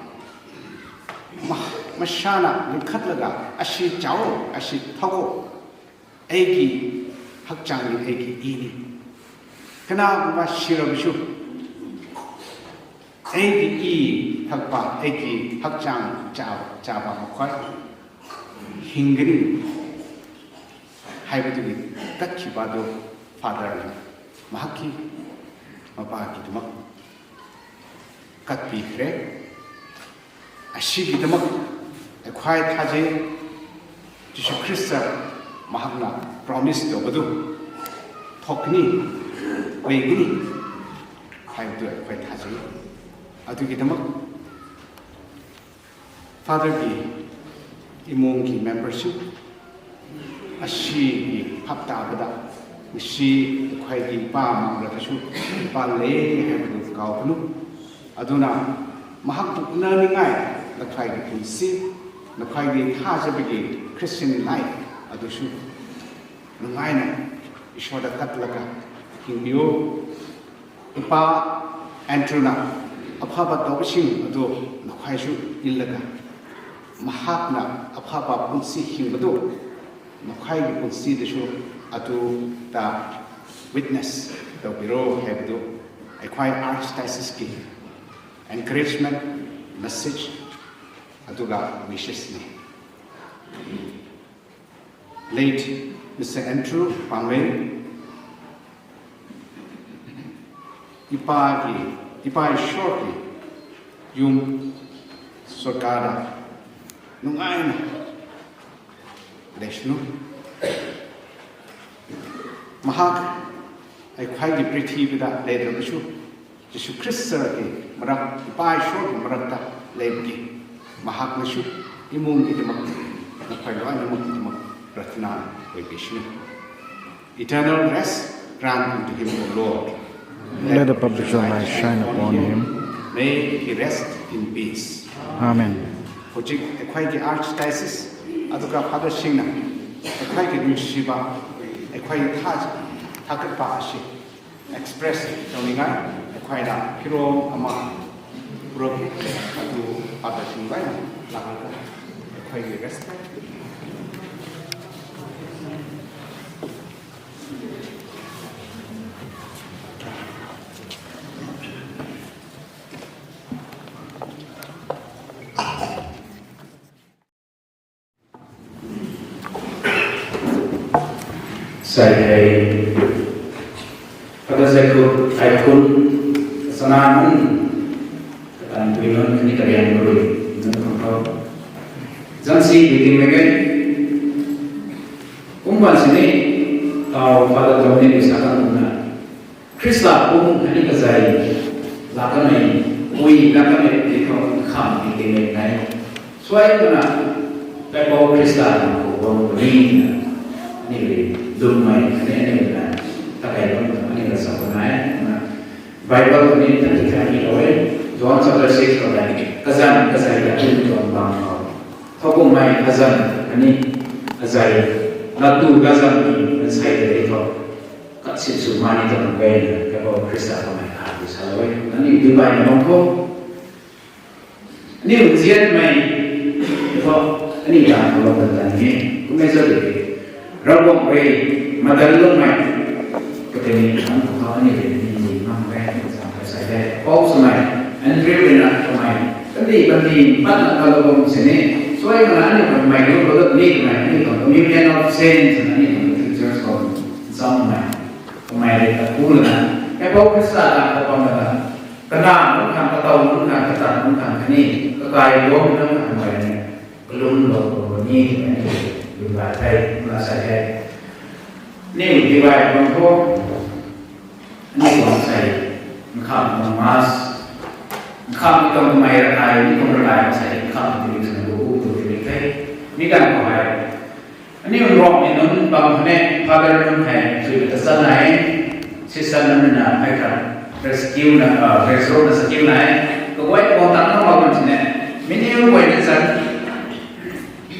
masana lingkhat laga, asi chau, asi thau, aiki hakchang ni, aiki i ni. Kana kumba sirabishu, aiki i thakpa, aiki hakchang cha, chaba makhoi hingani. Haiba tu ni kat khiba tu Father ni mahaki mapa ki tumak kat pi kre. Asi ki tumak akhoi thaje Jisu Khrista mahakna promise to badu thok ni, wei ni. Haiba tu akhoi thaje. Atu ki tumak Father ki imung ki membership, asi ki hapta bada, asi khoi ki pa mang ra kasu, pa le hai bu kau kanu. Aduna mahak tu na ni ngai, na khoi ki kunsi, na khoi ki tha jabi ki Christian life, adu su. Nungaina, Ishwar da kat laka, hing biu. Ipa Andrew na aphapa tau sing adu nakhai su illaga, mahak na aphapa punsi hing badu nakhai ki punsi de su adu ta witness tau biro hai badu. Akhoi Archdiocese ki encouragement message aduga wishes ni. Late Mister Andrew Pangmei, ipa ki, ipa Ishwar ki yum sorkar da nungaina leishnu. Mahak akhoi ki prithi bida leidra bisu. Jisu Khrista ki marak, ipa Ishwar ki marak ta leibki mahak na su, imung ki tumak, na phai loi na muk ki tumak, prathana wei bishnu. Eternal rest grant unto him, O Lord. Let the perfection of light shine upon him. May he rest in peace. Amen. Hojik akhoi ki Archdiocese, aduka Father Singh na, akhoi ki nusiba, akhoi tha, tha kat pa asi express tau ni ngai, akhoi na phiro ama, pro, atu Father Singh lai na, lakha, akhoi ki respect. Sai hei, kada sai khu, ai khun, sana nun, katan pui nun, kani kariang rui, nun khang khou. Zan si, bi ting mei gei. Kum ban sini, tau Father Dominic sa kan kum na. Khrista pum khatni kazei, laa kanmei, pui laa kanmei, ti khou kham ti ti mei nai. Suai twna, Kaipouc Khrista na khou bam puni na, aniu rui lwmmei khatni aniu rui na, takai bam twna aniu rui sa puni nai. Na, Bible khou ni tang ti tang ni khou e, John chapter six khou nai, kazanc kazei ta aniu tuang bam khou. Thow kummei kazanc khatni kazei, laa tu kazanc ni, na sai de khou. Kat sip sw mani ta nang bei na, Kaipouc Khrista kamei kha tu sa lou e. Aniu dubai na bam khou. Aniu nzianmei, khou, aniu dang khou lou tan tan ni. Kummei sa de. Ravguangc rui, madan loumei. Kati ni khang khou aniu rui ni ni mang bei, sa kai sai de. Paul swmei, Andrew rui na kamei. Kati, kati, pat na ka lou bam sini. Suai na aniu kamei lou bam ni kamei, aniu communion of saints, aniu church khou. Zam mei. Kamei rui ta pu lana, Kaipouc Khrista ta kapam lana, kana nunc khang, katau nunc khang, kata nunc khang khatni, kakai luang nunc khang kamei rui, kalum lou khou ni, kani, lum lai thei, na sai thei. Ni, dubai bam khou, ni bam sai, nkham bam mas, nkham ni kam kamei ra nai, ni kam ra nai, sai, nkham ni tu ni sai, bu bu tu ni thei. Ni kan khou hei. Aniu Rome ni nunc bam khatni Father nunc hei, sui ta sa nai, sister nunc na hei kha, rescue na, ah, rescue na sa kiu nai, kaguay kaguang tang na bam sini, miniu guay na zan,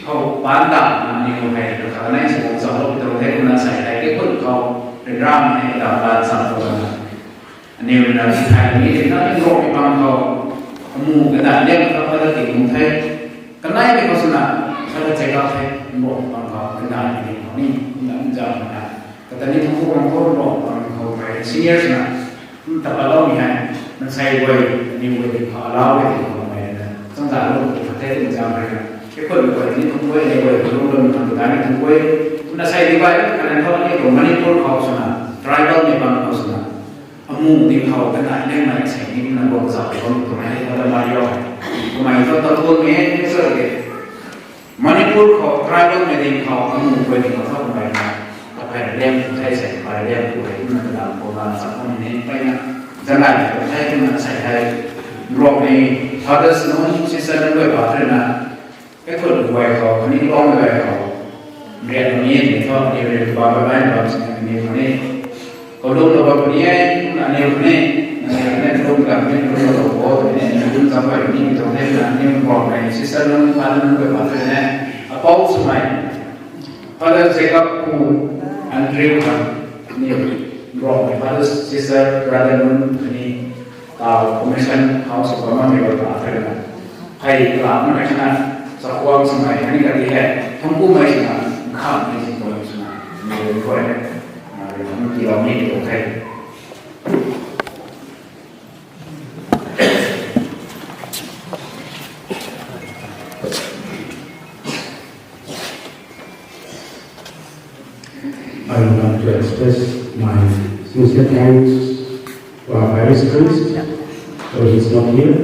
khou pan dam na aniu hei, kakha nai sa bam sa lou pi tang the, kumna sai hei, ke khun khou, ryanra hei, dam ban sa lou na. Aniu na si thai ni, na aniu Rome ni bam khou, amu, kadan liang khou, kadan ti kum the. Kanei ni khou swna, sa ta check up the, mbo pang khou, kanei ni khou ni, na nzam na. Kata ni thangku bang khou, mbo pang khou, seniors na, ta palou ni hai, na sai wai, ni wai di pha lau wai di khou mai na. Sang za lo, kata ni nzam hai na. Ke khou wai ni thangku wai, ni wai, thangku wai, thangku wai, ni thangku wai. Na sai di wai, kana thou ni khou Manipur khou swna, tribal ni pang khou swna. Amu ding khou kanei leng mei sei ni na guang zau bam tu mei hei kata mei yo. Kamei thu ta thun mei hei ni sa de. Manipur khou tribal mei ding khou amu guay ding khou thau kamei na. Kaphey liam tu thei sei, kaphey liam tu hei na kadam khou na sa khou ni pey na. Zanai tu thei tu na sei hei. Rok ni fathers nunc, sister nunc guay pa thei na. Hei khou guay khou, khatni long guay khou. Rian ni ni thu, ni rian ba ba bai bam sini ni khatni. Khou lung lo bam ni e, na ni ni, na ni ni lung gam ni lung lo bo ni, ni lung gam bai ni ni thong ni na ni bam ni, sister nunc, father nunc guay ba ni. Apau swmei. Father Jacob Pu, Andrew Khan, ni bam ni, father, sister, brother nunc ni. Tau commission house of common member ta thei na. Hei la na hei na, sa kuang sa mai ni ka di hei. Thangku mei sina, kham ni si kuang sina. Ni kuang ni. Na ri na ti lau ni tu hei. I would like to express my sincere thanks to our parish priest, though he's not here.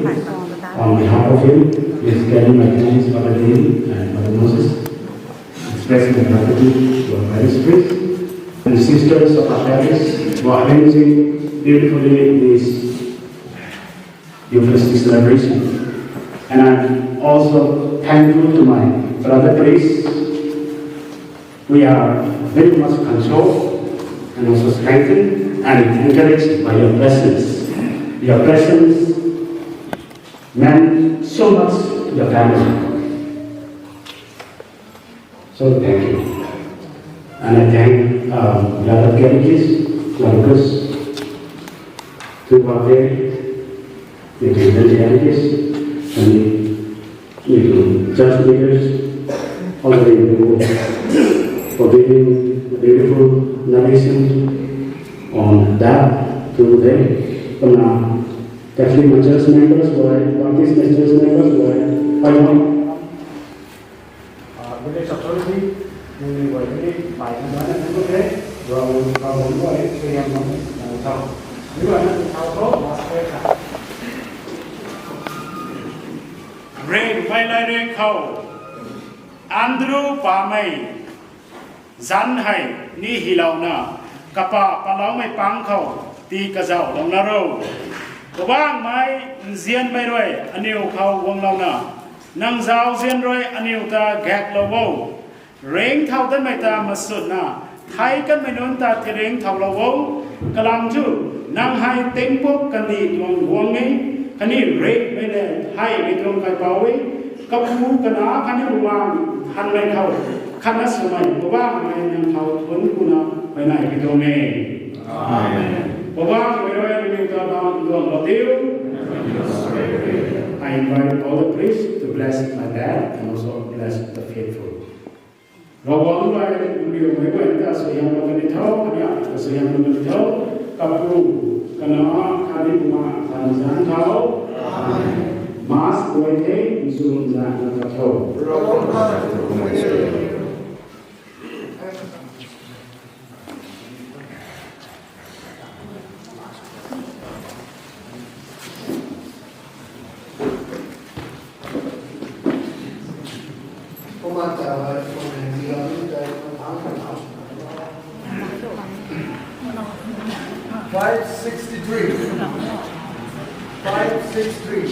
On behalf of him, please tell my thanks, Father Dean and Father Moses. Expressing my gratitude to our parish priest and sisters of our parish who are arranging beautifully this Eucharistic celebration. And I'm also thankful to my brother priests. We are very much consoled and also strengthened and encouraged by your presence. Your presence meant so much to the family. So thank you. And I thank, um, Brother Georges, Marcus, to Bhante, the Evangelicals, and the church leaders, all the people, for giving a beautiful narration on that today. Kumna, Catholic church members, why, Baptist church members, why, I want Village authority, nangniw guay ni pai na na nang ko the, Ravguangc, Ravguangc guay suaihiam bam na thau. Ni guay na thau tho, mas pe kha. Rengmei Lairik khou, Andrew Pamei, zanc hei ni hylouna, kapa paloumei pang khou, tii kazauh lou na ro. Kabangmei nzianmei rui aniw khou guanglouna, nang zauzian rui aniw ta gaeklou o. Ringcthau datmei ta masutna, thei kanmei nunc ta tiringcthau lou o. Kalam thu, nang hei tingpuk kandih tuang guang e, khatni ringhmei le theihmei tuang kaipouc e, kapu, kanac khatni bumaengh thanmei khou, khatna swmei Poubauhmei nang khou thuanc kuna huayney pi tuang e. Amen. Poubauhmei rui nangniw ta bam duanglou diu. I invite all the priests to bless my dad and also bless the faithful. Ravguangc rui nangniw meic guay ta suaihiam lou kani tho, kaniw ta suaihiam lou kani tho, kapu, kanac khatni bumaengh than zanc khou. Mass guay the, nchun zanc na ta tho. Five sixty-three. Five six three.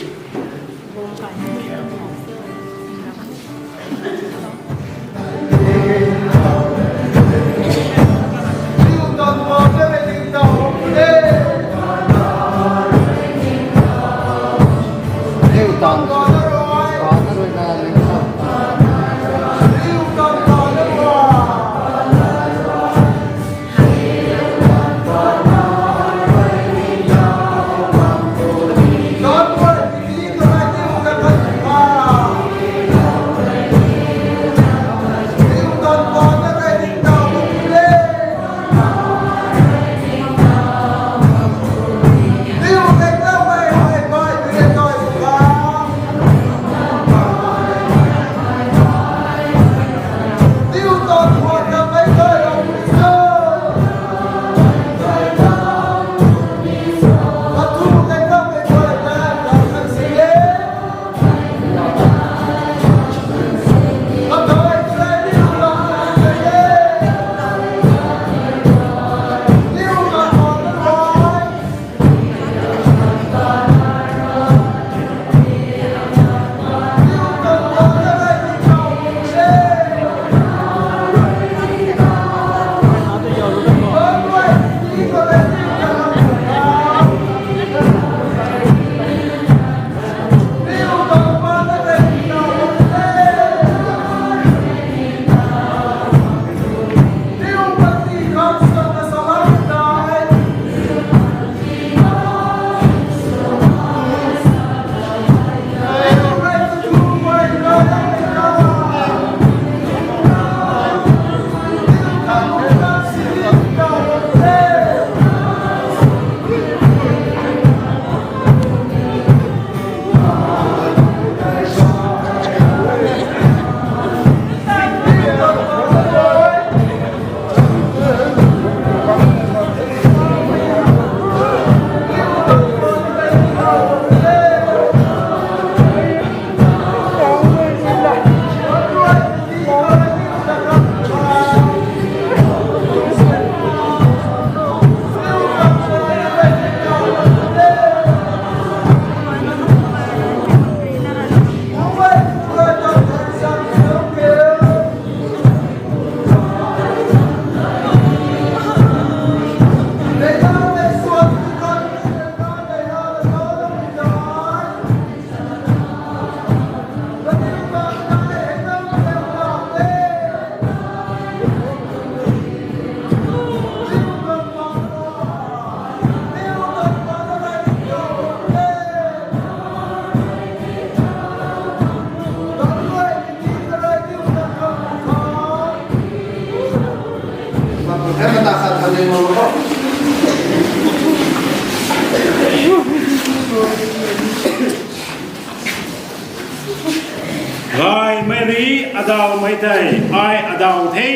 Adaumei tei ai adaw the,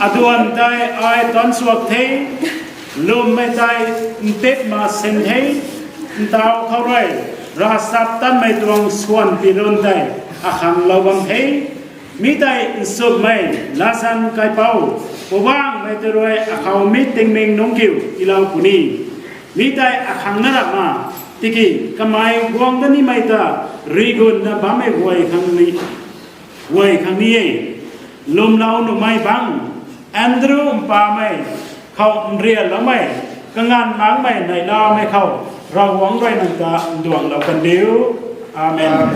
aduan tei ai tuanchuak the, lwmmei tei ntip ma sin the, ntaw khou rui ravchaptatmei tuang swan pirun tei akhanglou bam the. Mi tei nchumhmei latzan kaipouc, Poubauhmei tei rui akhou mi tingmik nungc kiu tiilou puni. Mi tei akhang na rap ma, tiki kamei guang da nimei ta rigunna bammei guay khang ni, guay khang ni e. Lwmlou nuhmei bang, Andrew mpamei khou nrianloumei, kanganv makmei neihlamei khou, Ravguangc rui nang ta nduanglou kandiu. Amen.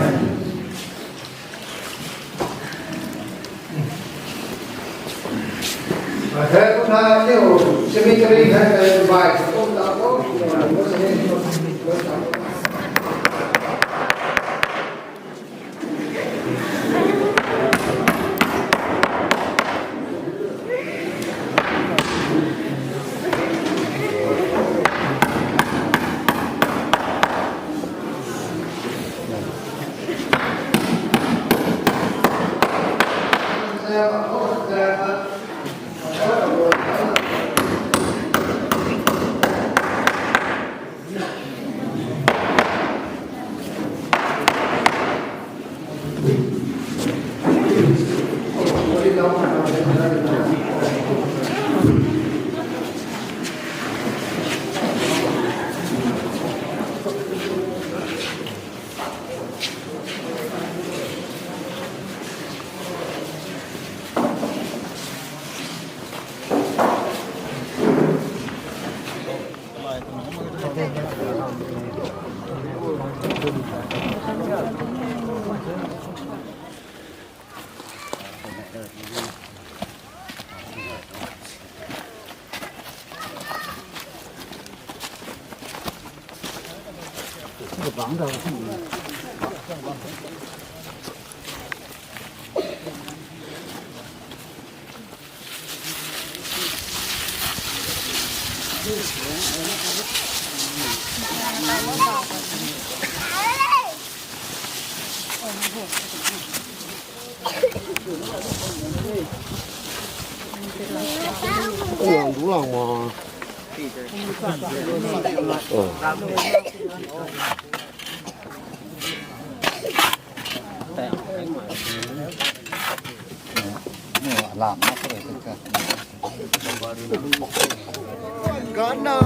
Gana.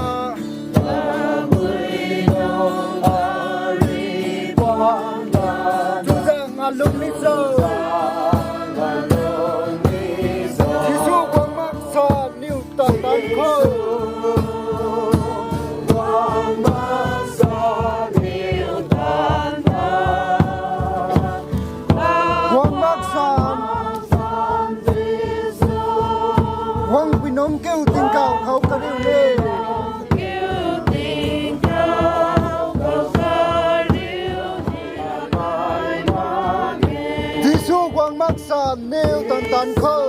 Tuzang alung ni cho. Jisu guang mak sa niw tan tan khou. Guang mak sa. Guangpui nungc kiu tingkauh khou kariu le. Jisu guang mak sa niw tan tan khou.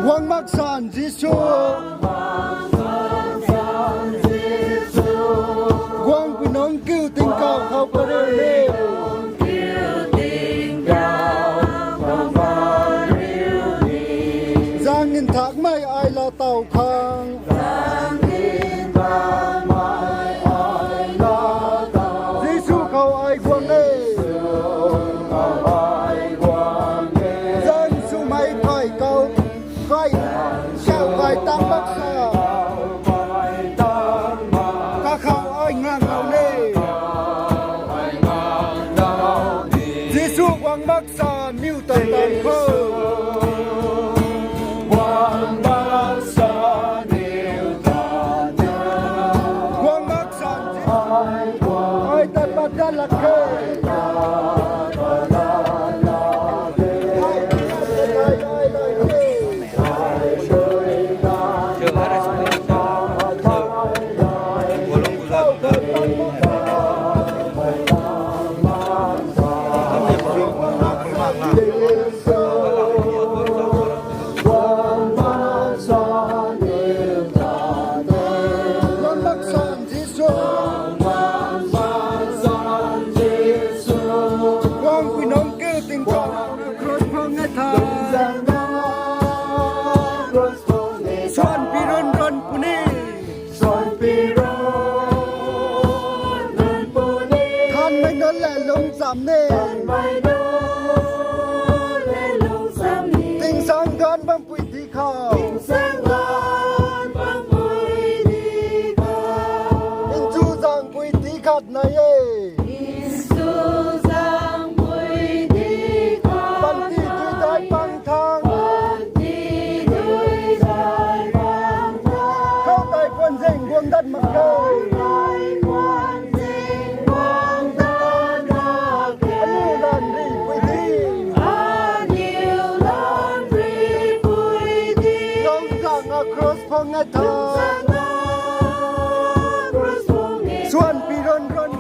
Guang mak sa Jisu. Guangpui nungc kiu tingkauh khou kariu le. Zaeng nthakmei ai laa tow khang. Jisu khou ai guang e. Zaeng swmei kai khou. Kai, sau kai tang mak sa. Kakhou ai ngang lou le. Jisu guang mak sa niw tan tan khou. Guang mak sa niw tan tan. Guang mak sa Jisu. Ai tan pat dat lak khe. Ngai tha. Suan pi ron ron puni. Thanmei nunc le lungcham ni. Tingsaeng ganv bam pui di khou. Nchuzang pui di khat nai e. Panty dui dai pang thang. Khou tei puan zing guang dat mak ge. Aniu lan ri pui di. Nang zang a cross phang ngai tha. Suan pi ron ron.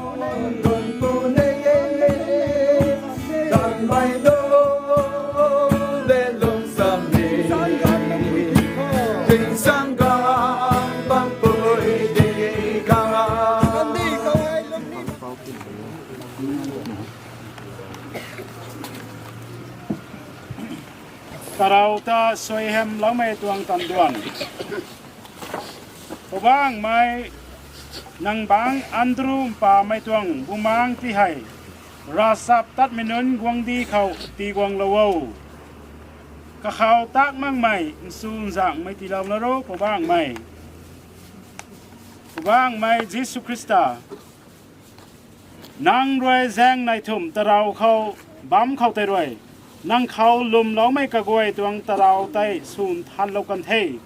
Tarou ta suaihiamloumei tuang tanduan. Poubauhmei, nang bangc Andrew mpamei tuang bumaengc ti hei, ravchaptatmei nunc guangcdic khou tiguanglou o. Kakhou tak makmei nchunzaenghmei tiilou na ro, Poubauhmei. Poubauhmei Jisu Khrista, nang rui zaeng neih thumh tarou khou bam khou tei rui, nang khou lwmloumei kaguay tuang tarou tei swn thanlou kan the.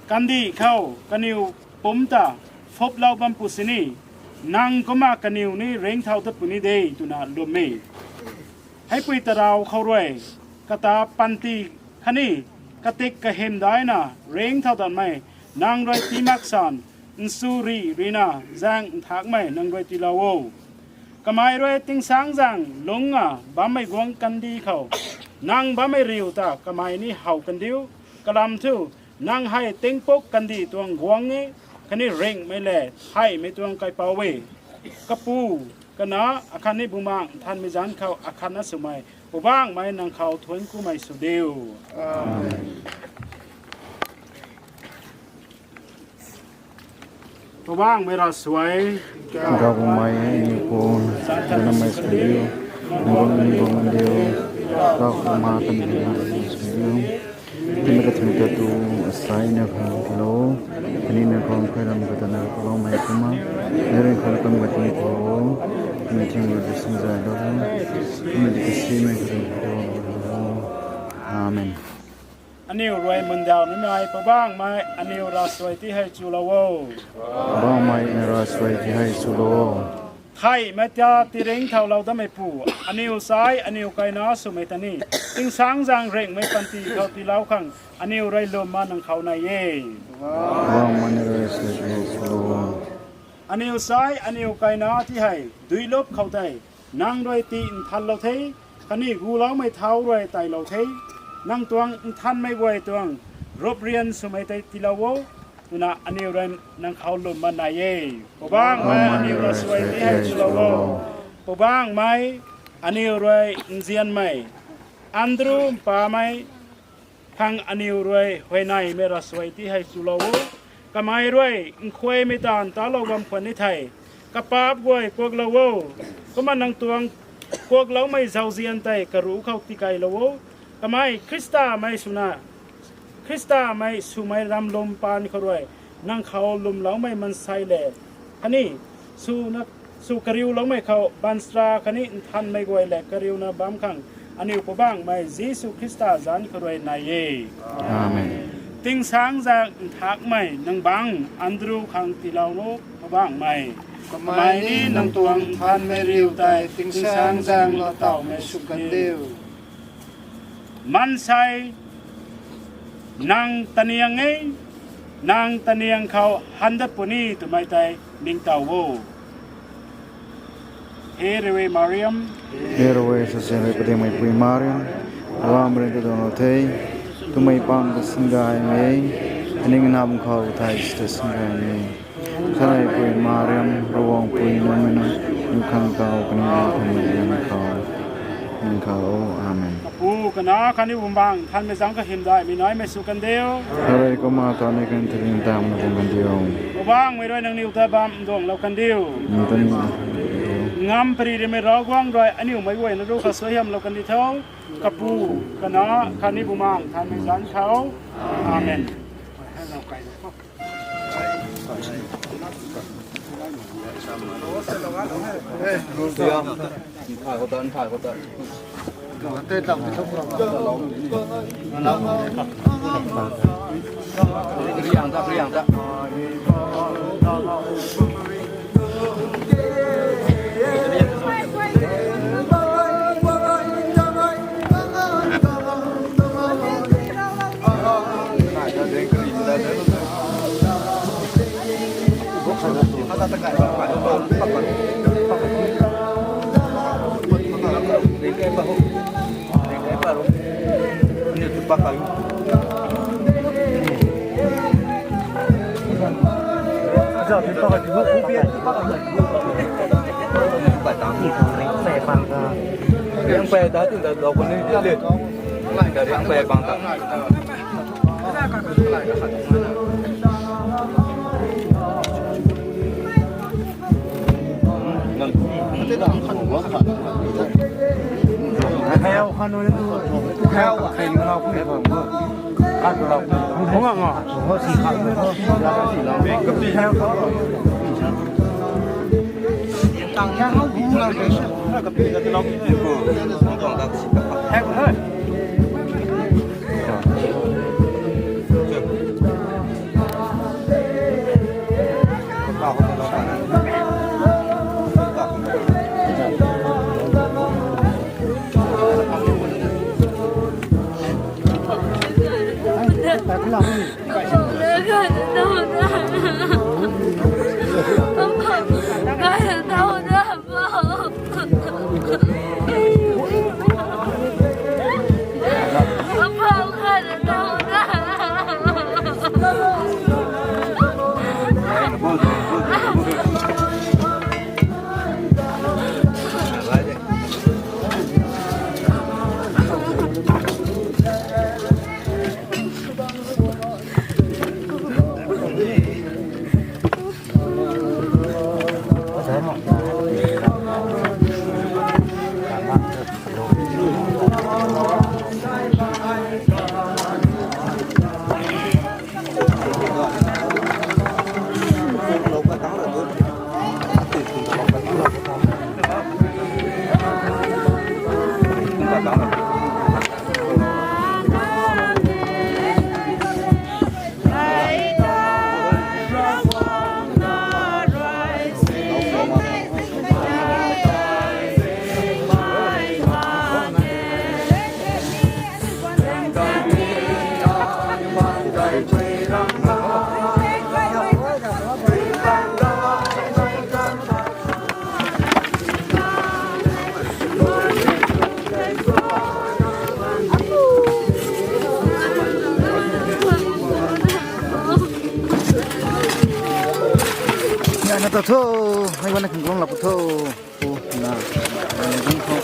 Kandih khou kaniw pumc ta phuplou bam pu sini, nang kumna kaniw ni ringcthau tat puni de twna lwm e. Heipui tarou khou rui, kata panty khatni katik kahymdaihna ringcthau tatmei nang rui tii mak san, nchurih ruina zaeng nthakmei nang rui tiilou o. Kamei rui tingsaengzaeng lungcna bammei guangc kandih khou, nang bammei riu ta kamei ni how kandiu. Kalam thu, nang hei tingpuk kandih tuang guangc e, khatni ringhmei le theihmei tuang kaipouc e. Kapu, Kanac, akhatni Bumaengh Nthanmei zanc khou akhatna swmei, Poubauhmei nang khou thuanc kumei sw diu. Poubauhmei ravsuai, Ravguangc mei, aniu pun, zanamei sw diu, nang guangc ni guang diu, Ravguangc ma kandih na sw diu. Timei kathuic ta tu, asei na khang tiilou, khatni nang khou khuay lam katana Poubauhmei kumna, nang ringcthau lam katana tiilou, nang thing rui sinzaylou, nang di kasimei katana tiilou. Amen. Aniu rui mundaw nimei Poubauhmei, aniw ravsuai ti hei chulou o. Poubauhmei, aniw ravsuai ti hei chulou o. Theihmei ta tiringcthaulou datmei pu, aniw sai aniw kaina swmei ta ni, tingsaengzaeng ringhmei panty khou tiilou khang aniw rui lwmna nang khou nai e. Poubauhmei, aniw ravsuai ti hei chulou o. Aniw sai aniw kaina ti hei duilup khou tei nang rui tii nthanlou the, khatni guloumei thau rui tailou the. Nang tuang nthanmei guay tuang ruprian swmei tei tiilou o, twna aniw rui nang khou lwmna nai e. Poubauhmei, aniw ravsuai ti hei chulou o. Poubauhmei, aniw rui nzianmei Andrew mpamei khang aniw rui huayneymei ravsuai ti hei chulou o. Kamei rui nkhuaymei taanv talou bam khwan ni thei, kapaap guay kuaklou o. Kumna nang tuang kuakloumei zauzian tei karuc khou tikeylou o. Kamei Khristamei swna, Khristamei swmei ramlum paan khou rui nang khou lwmloumei maansei le, khatni sw kariuloumei khou baanchara khatni nthanmei guay le kariuna bam khang aniw Poubauhmei Jisu Khrista zanc khou rui nai e. Amen. Tingsaengzaeng nthakmei nang bangc Andrew khang tiilou o, Poubauhmei. Kamei ni nang tuang nthanmei riu tei tingsaengzaeng latawmei sw kan diu. Maansei, nang taniang e, nang taniang khou han dat puni twmei tei ningtow o. He Rui Mariam, He Rui Sasianrui Padikmeipui Mariam, Ravguangc rui ta duanglou the, twmei paan ta singaymei, aning nam khou thei sita singaymei. Saleipui Mariam, Ravguangc pui nunc mei nunc, nu khang taw kaniw khang nang khou, nang khou. Amen. Kanac khatni Bumaengh Nthanmei zanc kahymdaihmei naimei sw kandiu. Hei kumna thanei kan thering tam na bam kandiu. Bumaengh mei rui nangniw ta bam nduanglou kandiu. Nangniw ta ni ngam pary rimei Ravguangc rui aniu meic guayna ruc kha suaihiamlou kandi tho. Kapu, Kanac khatni Bumaengh Nthanmei zanc khou. Amen. Ya na ta tho, hai wana khang long la pu tho. Pu na, na ding tho.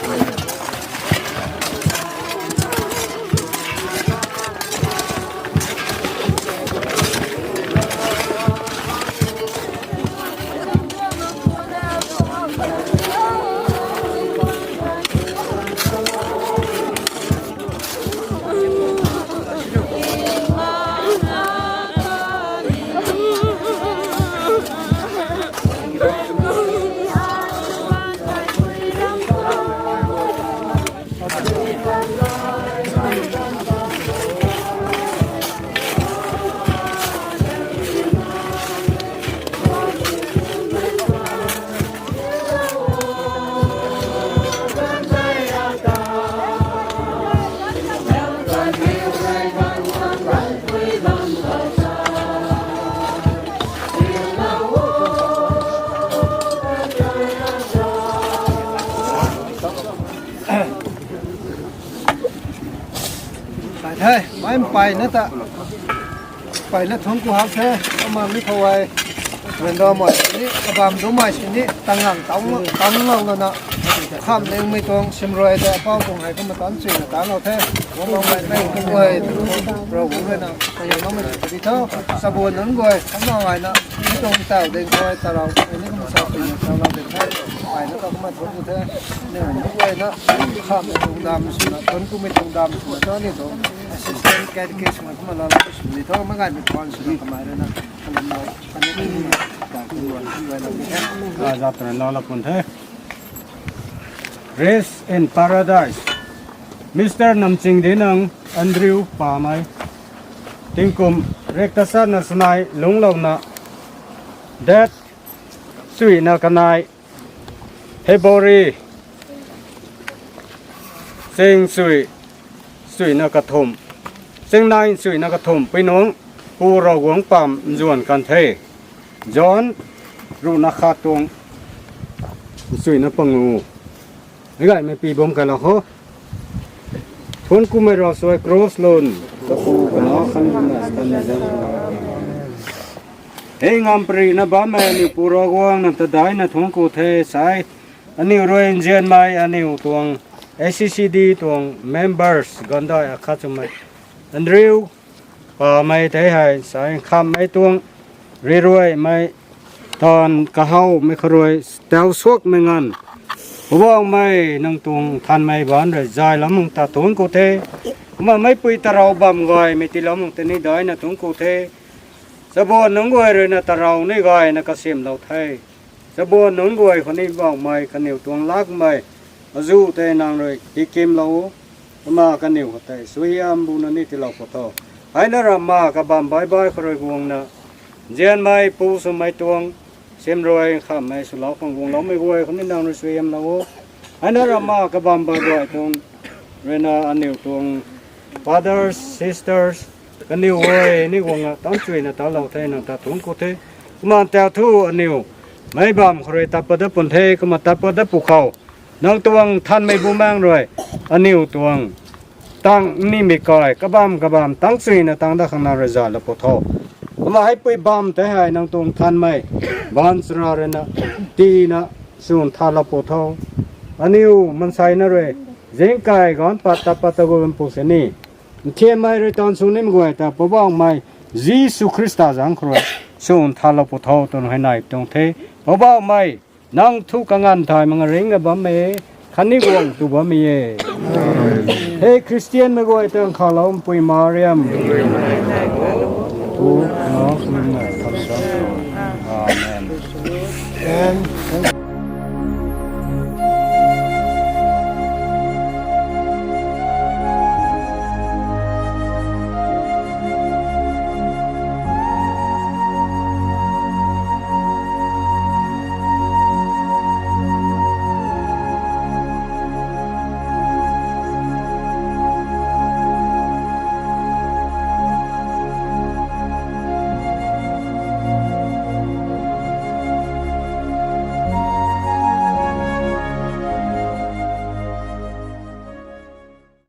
Hei, mai pai na ta. Pai na thung ku hak the, ama mi khou ai. Renda mai sini, abam du mai sini, tangang tang, tang lang na na. Kham ningmei tuang simrui ta apau tuang hei kumna tan chuina tan lou the. Guang lou mei mei kum guay, Ravguangc rui na kayam lou mei ta di tho. Chabuan nunc guay, kumna ngai na, mi tuang tau ding guay, tarau, ai ni kumna sa pui na tau lou ding the. Ai na ta kumna thuanc ku the. Ni nunc guay na, kham mei tuang dam swna, thuanc ku mei tuang dam swna, ta ni tuang assistant catechist na kumna lou lou sw di tho. Mei ngai mei tuan swna kamei rui na, kalam lou, kani kumna, ta kumna, kumna lou di the. Azat na lou lou pun the. Rest in Paradise, Mister Namchingdinang Andrew Pamei. Tingkum rektasatna sanei lungclouna, date suina kanei, February, ching sui, suina kathumh, ching nai suina kathumh pui nungc, Pu Ravguangc pam nzuan kan the. John, ruhna khat tuang, suina pangu. Mei gaymei pi bam kai lou kho. Thuanc kumei rau suai cross lun. Kapu, Kanac, Khanmei, Khanmei Zan. Hei ngam pary na bammei aniu Pu Ravguangc nang ta daihna thuanc ku the sai. Aniu rui nzianmei aniu tuang A C C D tuang members gandai akhat swmei Andrew Pamei tei hei sai khammei tuang riruaimei taanv kahawmei khou rui tau suakmei nganv Poubauhmei nang tuang nthanmei baanc rui zay lam mung ta thuanc ku the. Kumna meicpui tarou bam gaymei tiilou mung tei ni daihna thuanc ku the. Chabuan nunc guay rui na tarou ni gayna kasimlou the. Chabuan nunc guay khou ni Bauhmei kaniw tuang lakmei azuh tei nang rui tikimlou. Kumna kaniw khou tei suaihiam buna ni tiilou khou tho. Heina ramh ma kabamv baih baih khou rui guangna nzianmei pu swmei tuang simrui khammei swlou khang guangloumei guay khou ni nang rui suaihiamlou o. Heina ramh ma kabamv baih baih tuang rui na aniu tuang fathers, sisters, kaniw guay ni guangna tan chuina talou the nang ta thuanc ku the. Kumna tau thu aniu meic bamv khou rui tat pat dat pun the, kumna tat pat dat pwkhou nang tuang nthanmei bumaengc rui aniu tuang tang nimei kai kabamv kabamv tang chuina tang dat khang nang rui zalou pw tho. Kumna heipui bamv tei hei nang tuang nthanmei baanchara rui na tiina sw nthanlou pw tho. Aniu maansei na rui zingkai ganc pat tat pat ta gu bam pw sini nthiammei rui taanv sw nimei guay ta Poubauhmei Jisu Khrista zaeng khou rui sw nthanlou pw tho twna hei nai tuang the. Poubauhmei, nang thu kanganv thay mak nga ringna bammei khatni guang tu bammei e. Hei Khristianmei guay ta nkhavlou Mpui Mariam, Pu, Nac, Swmei, Khamsang. Amen.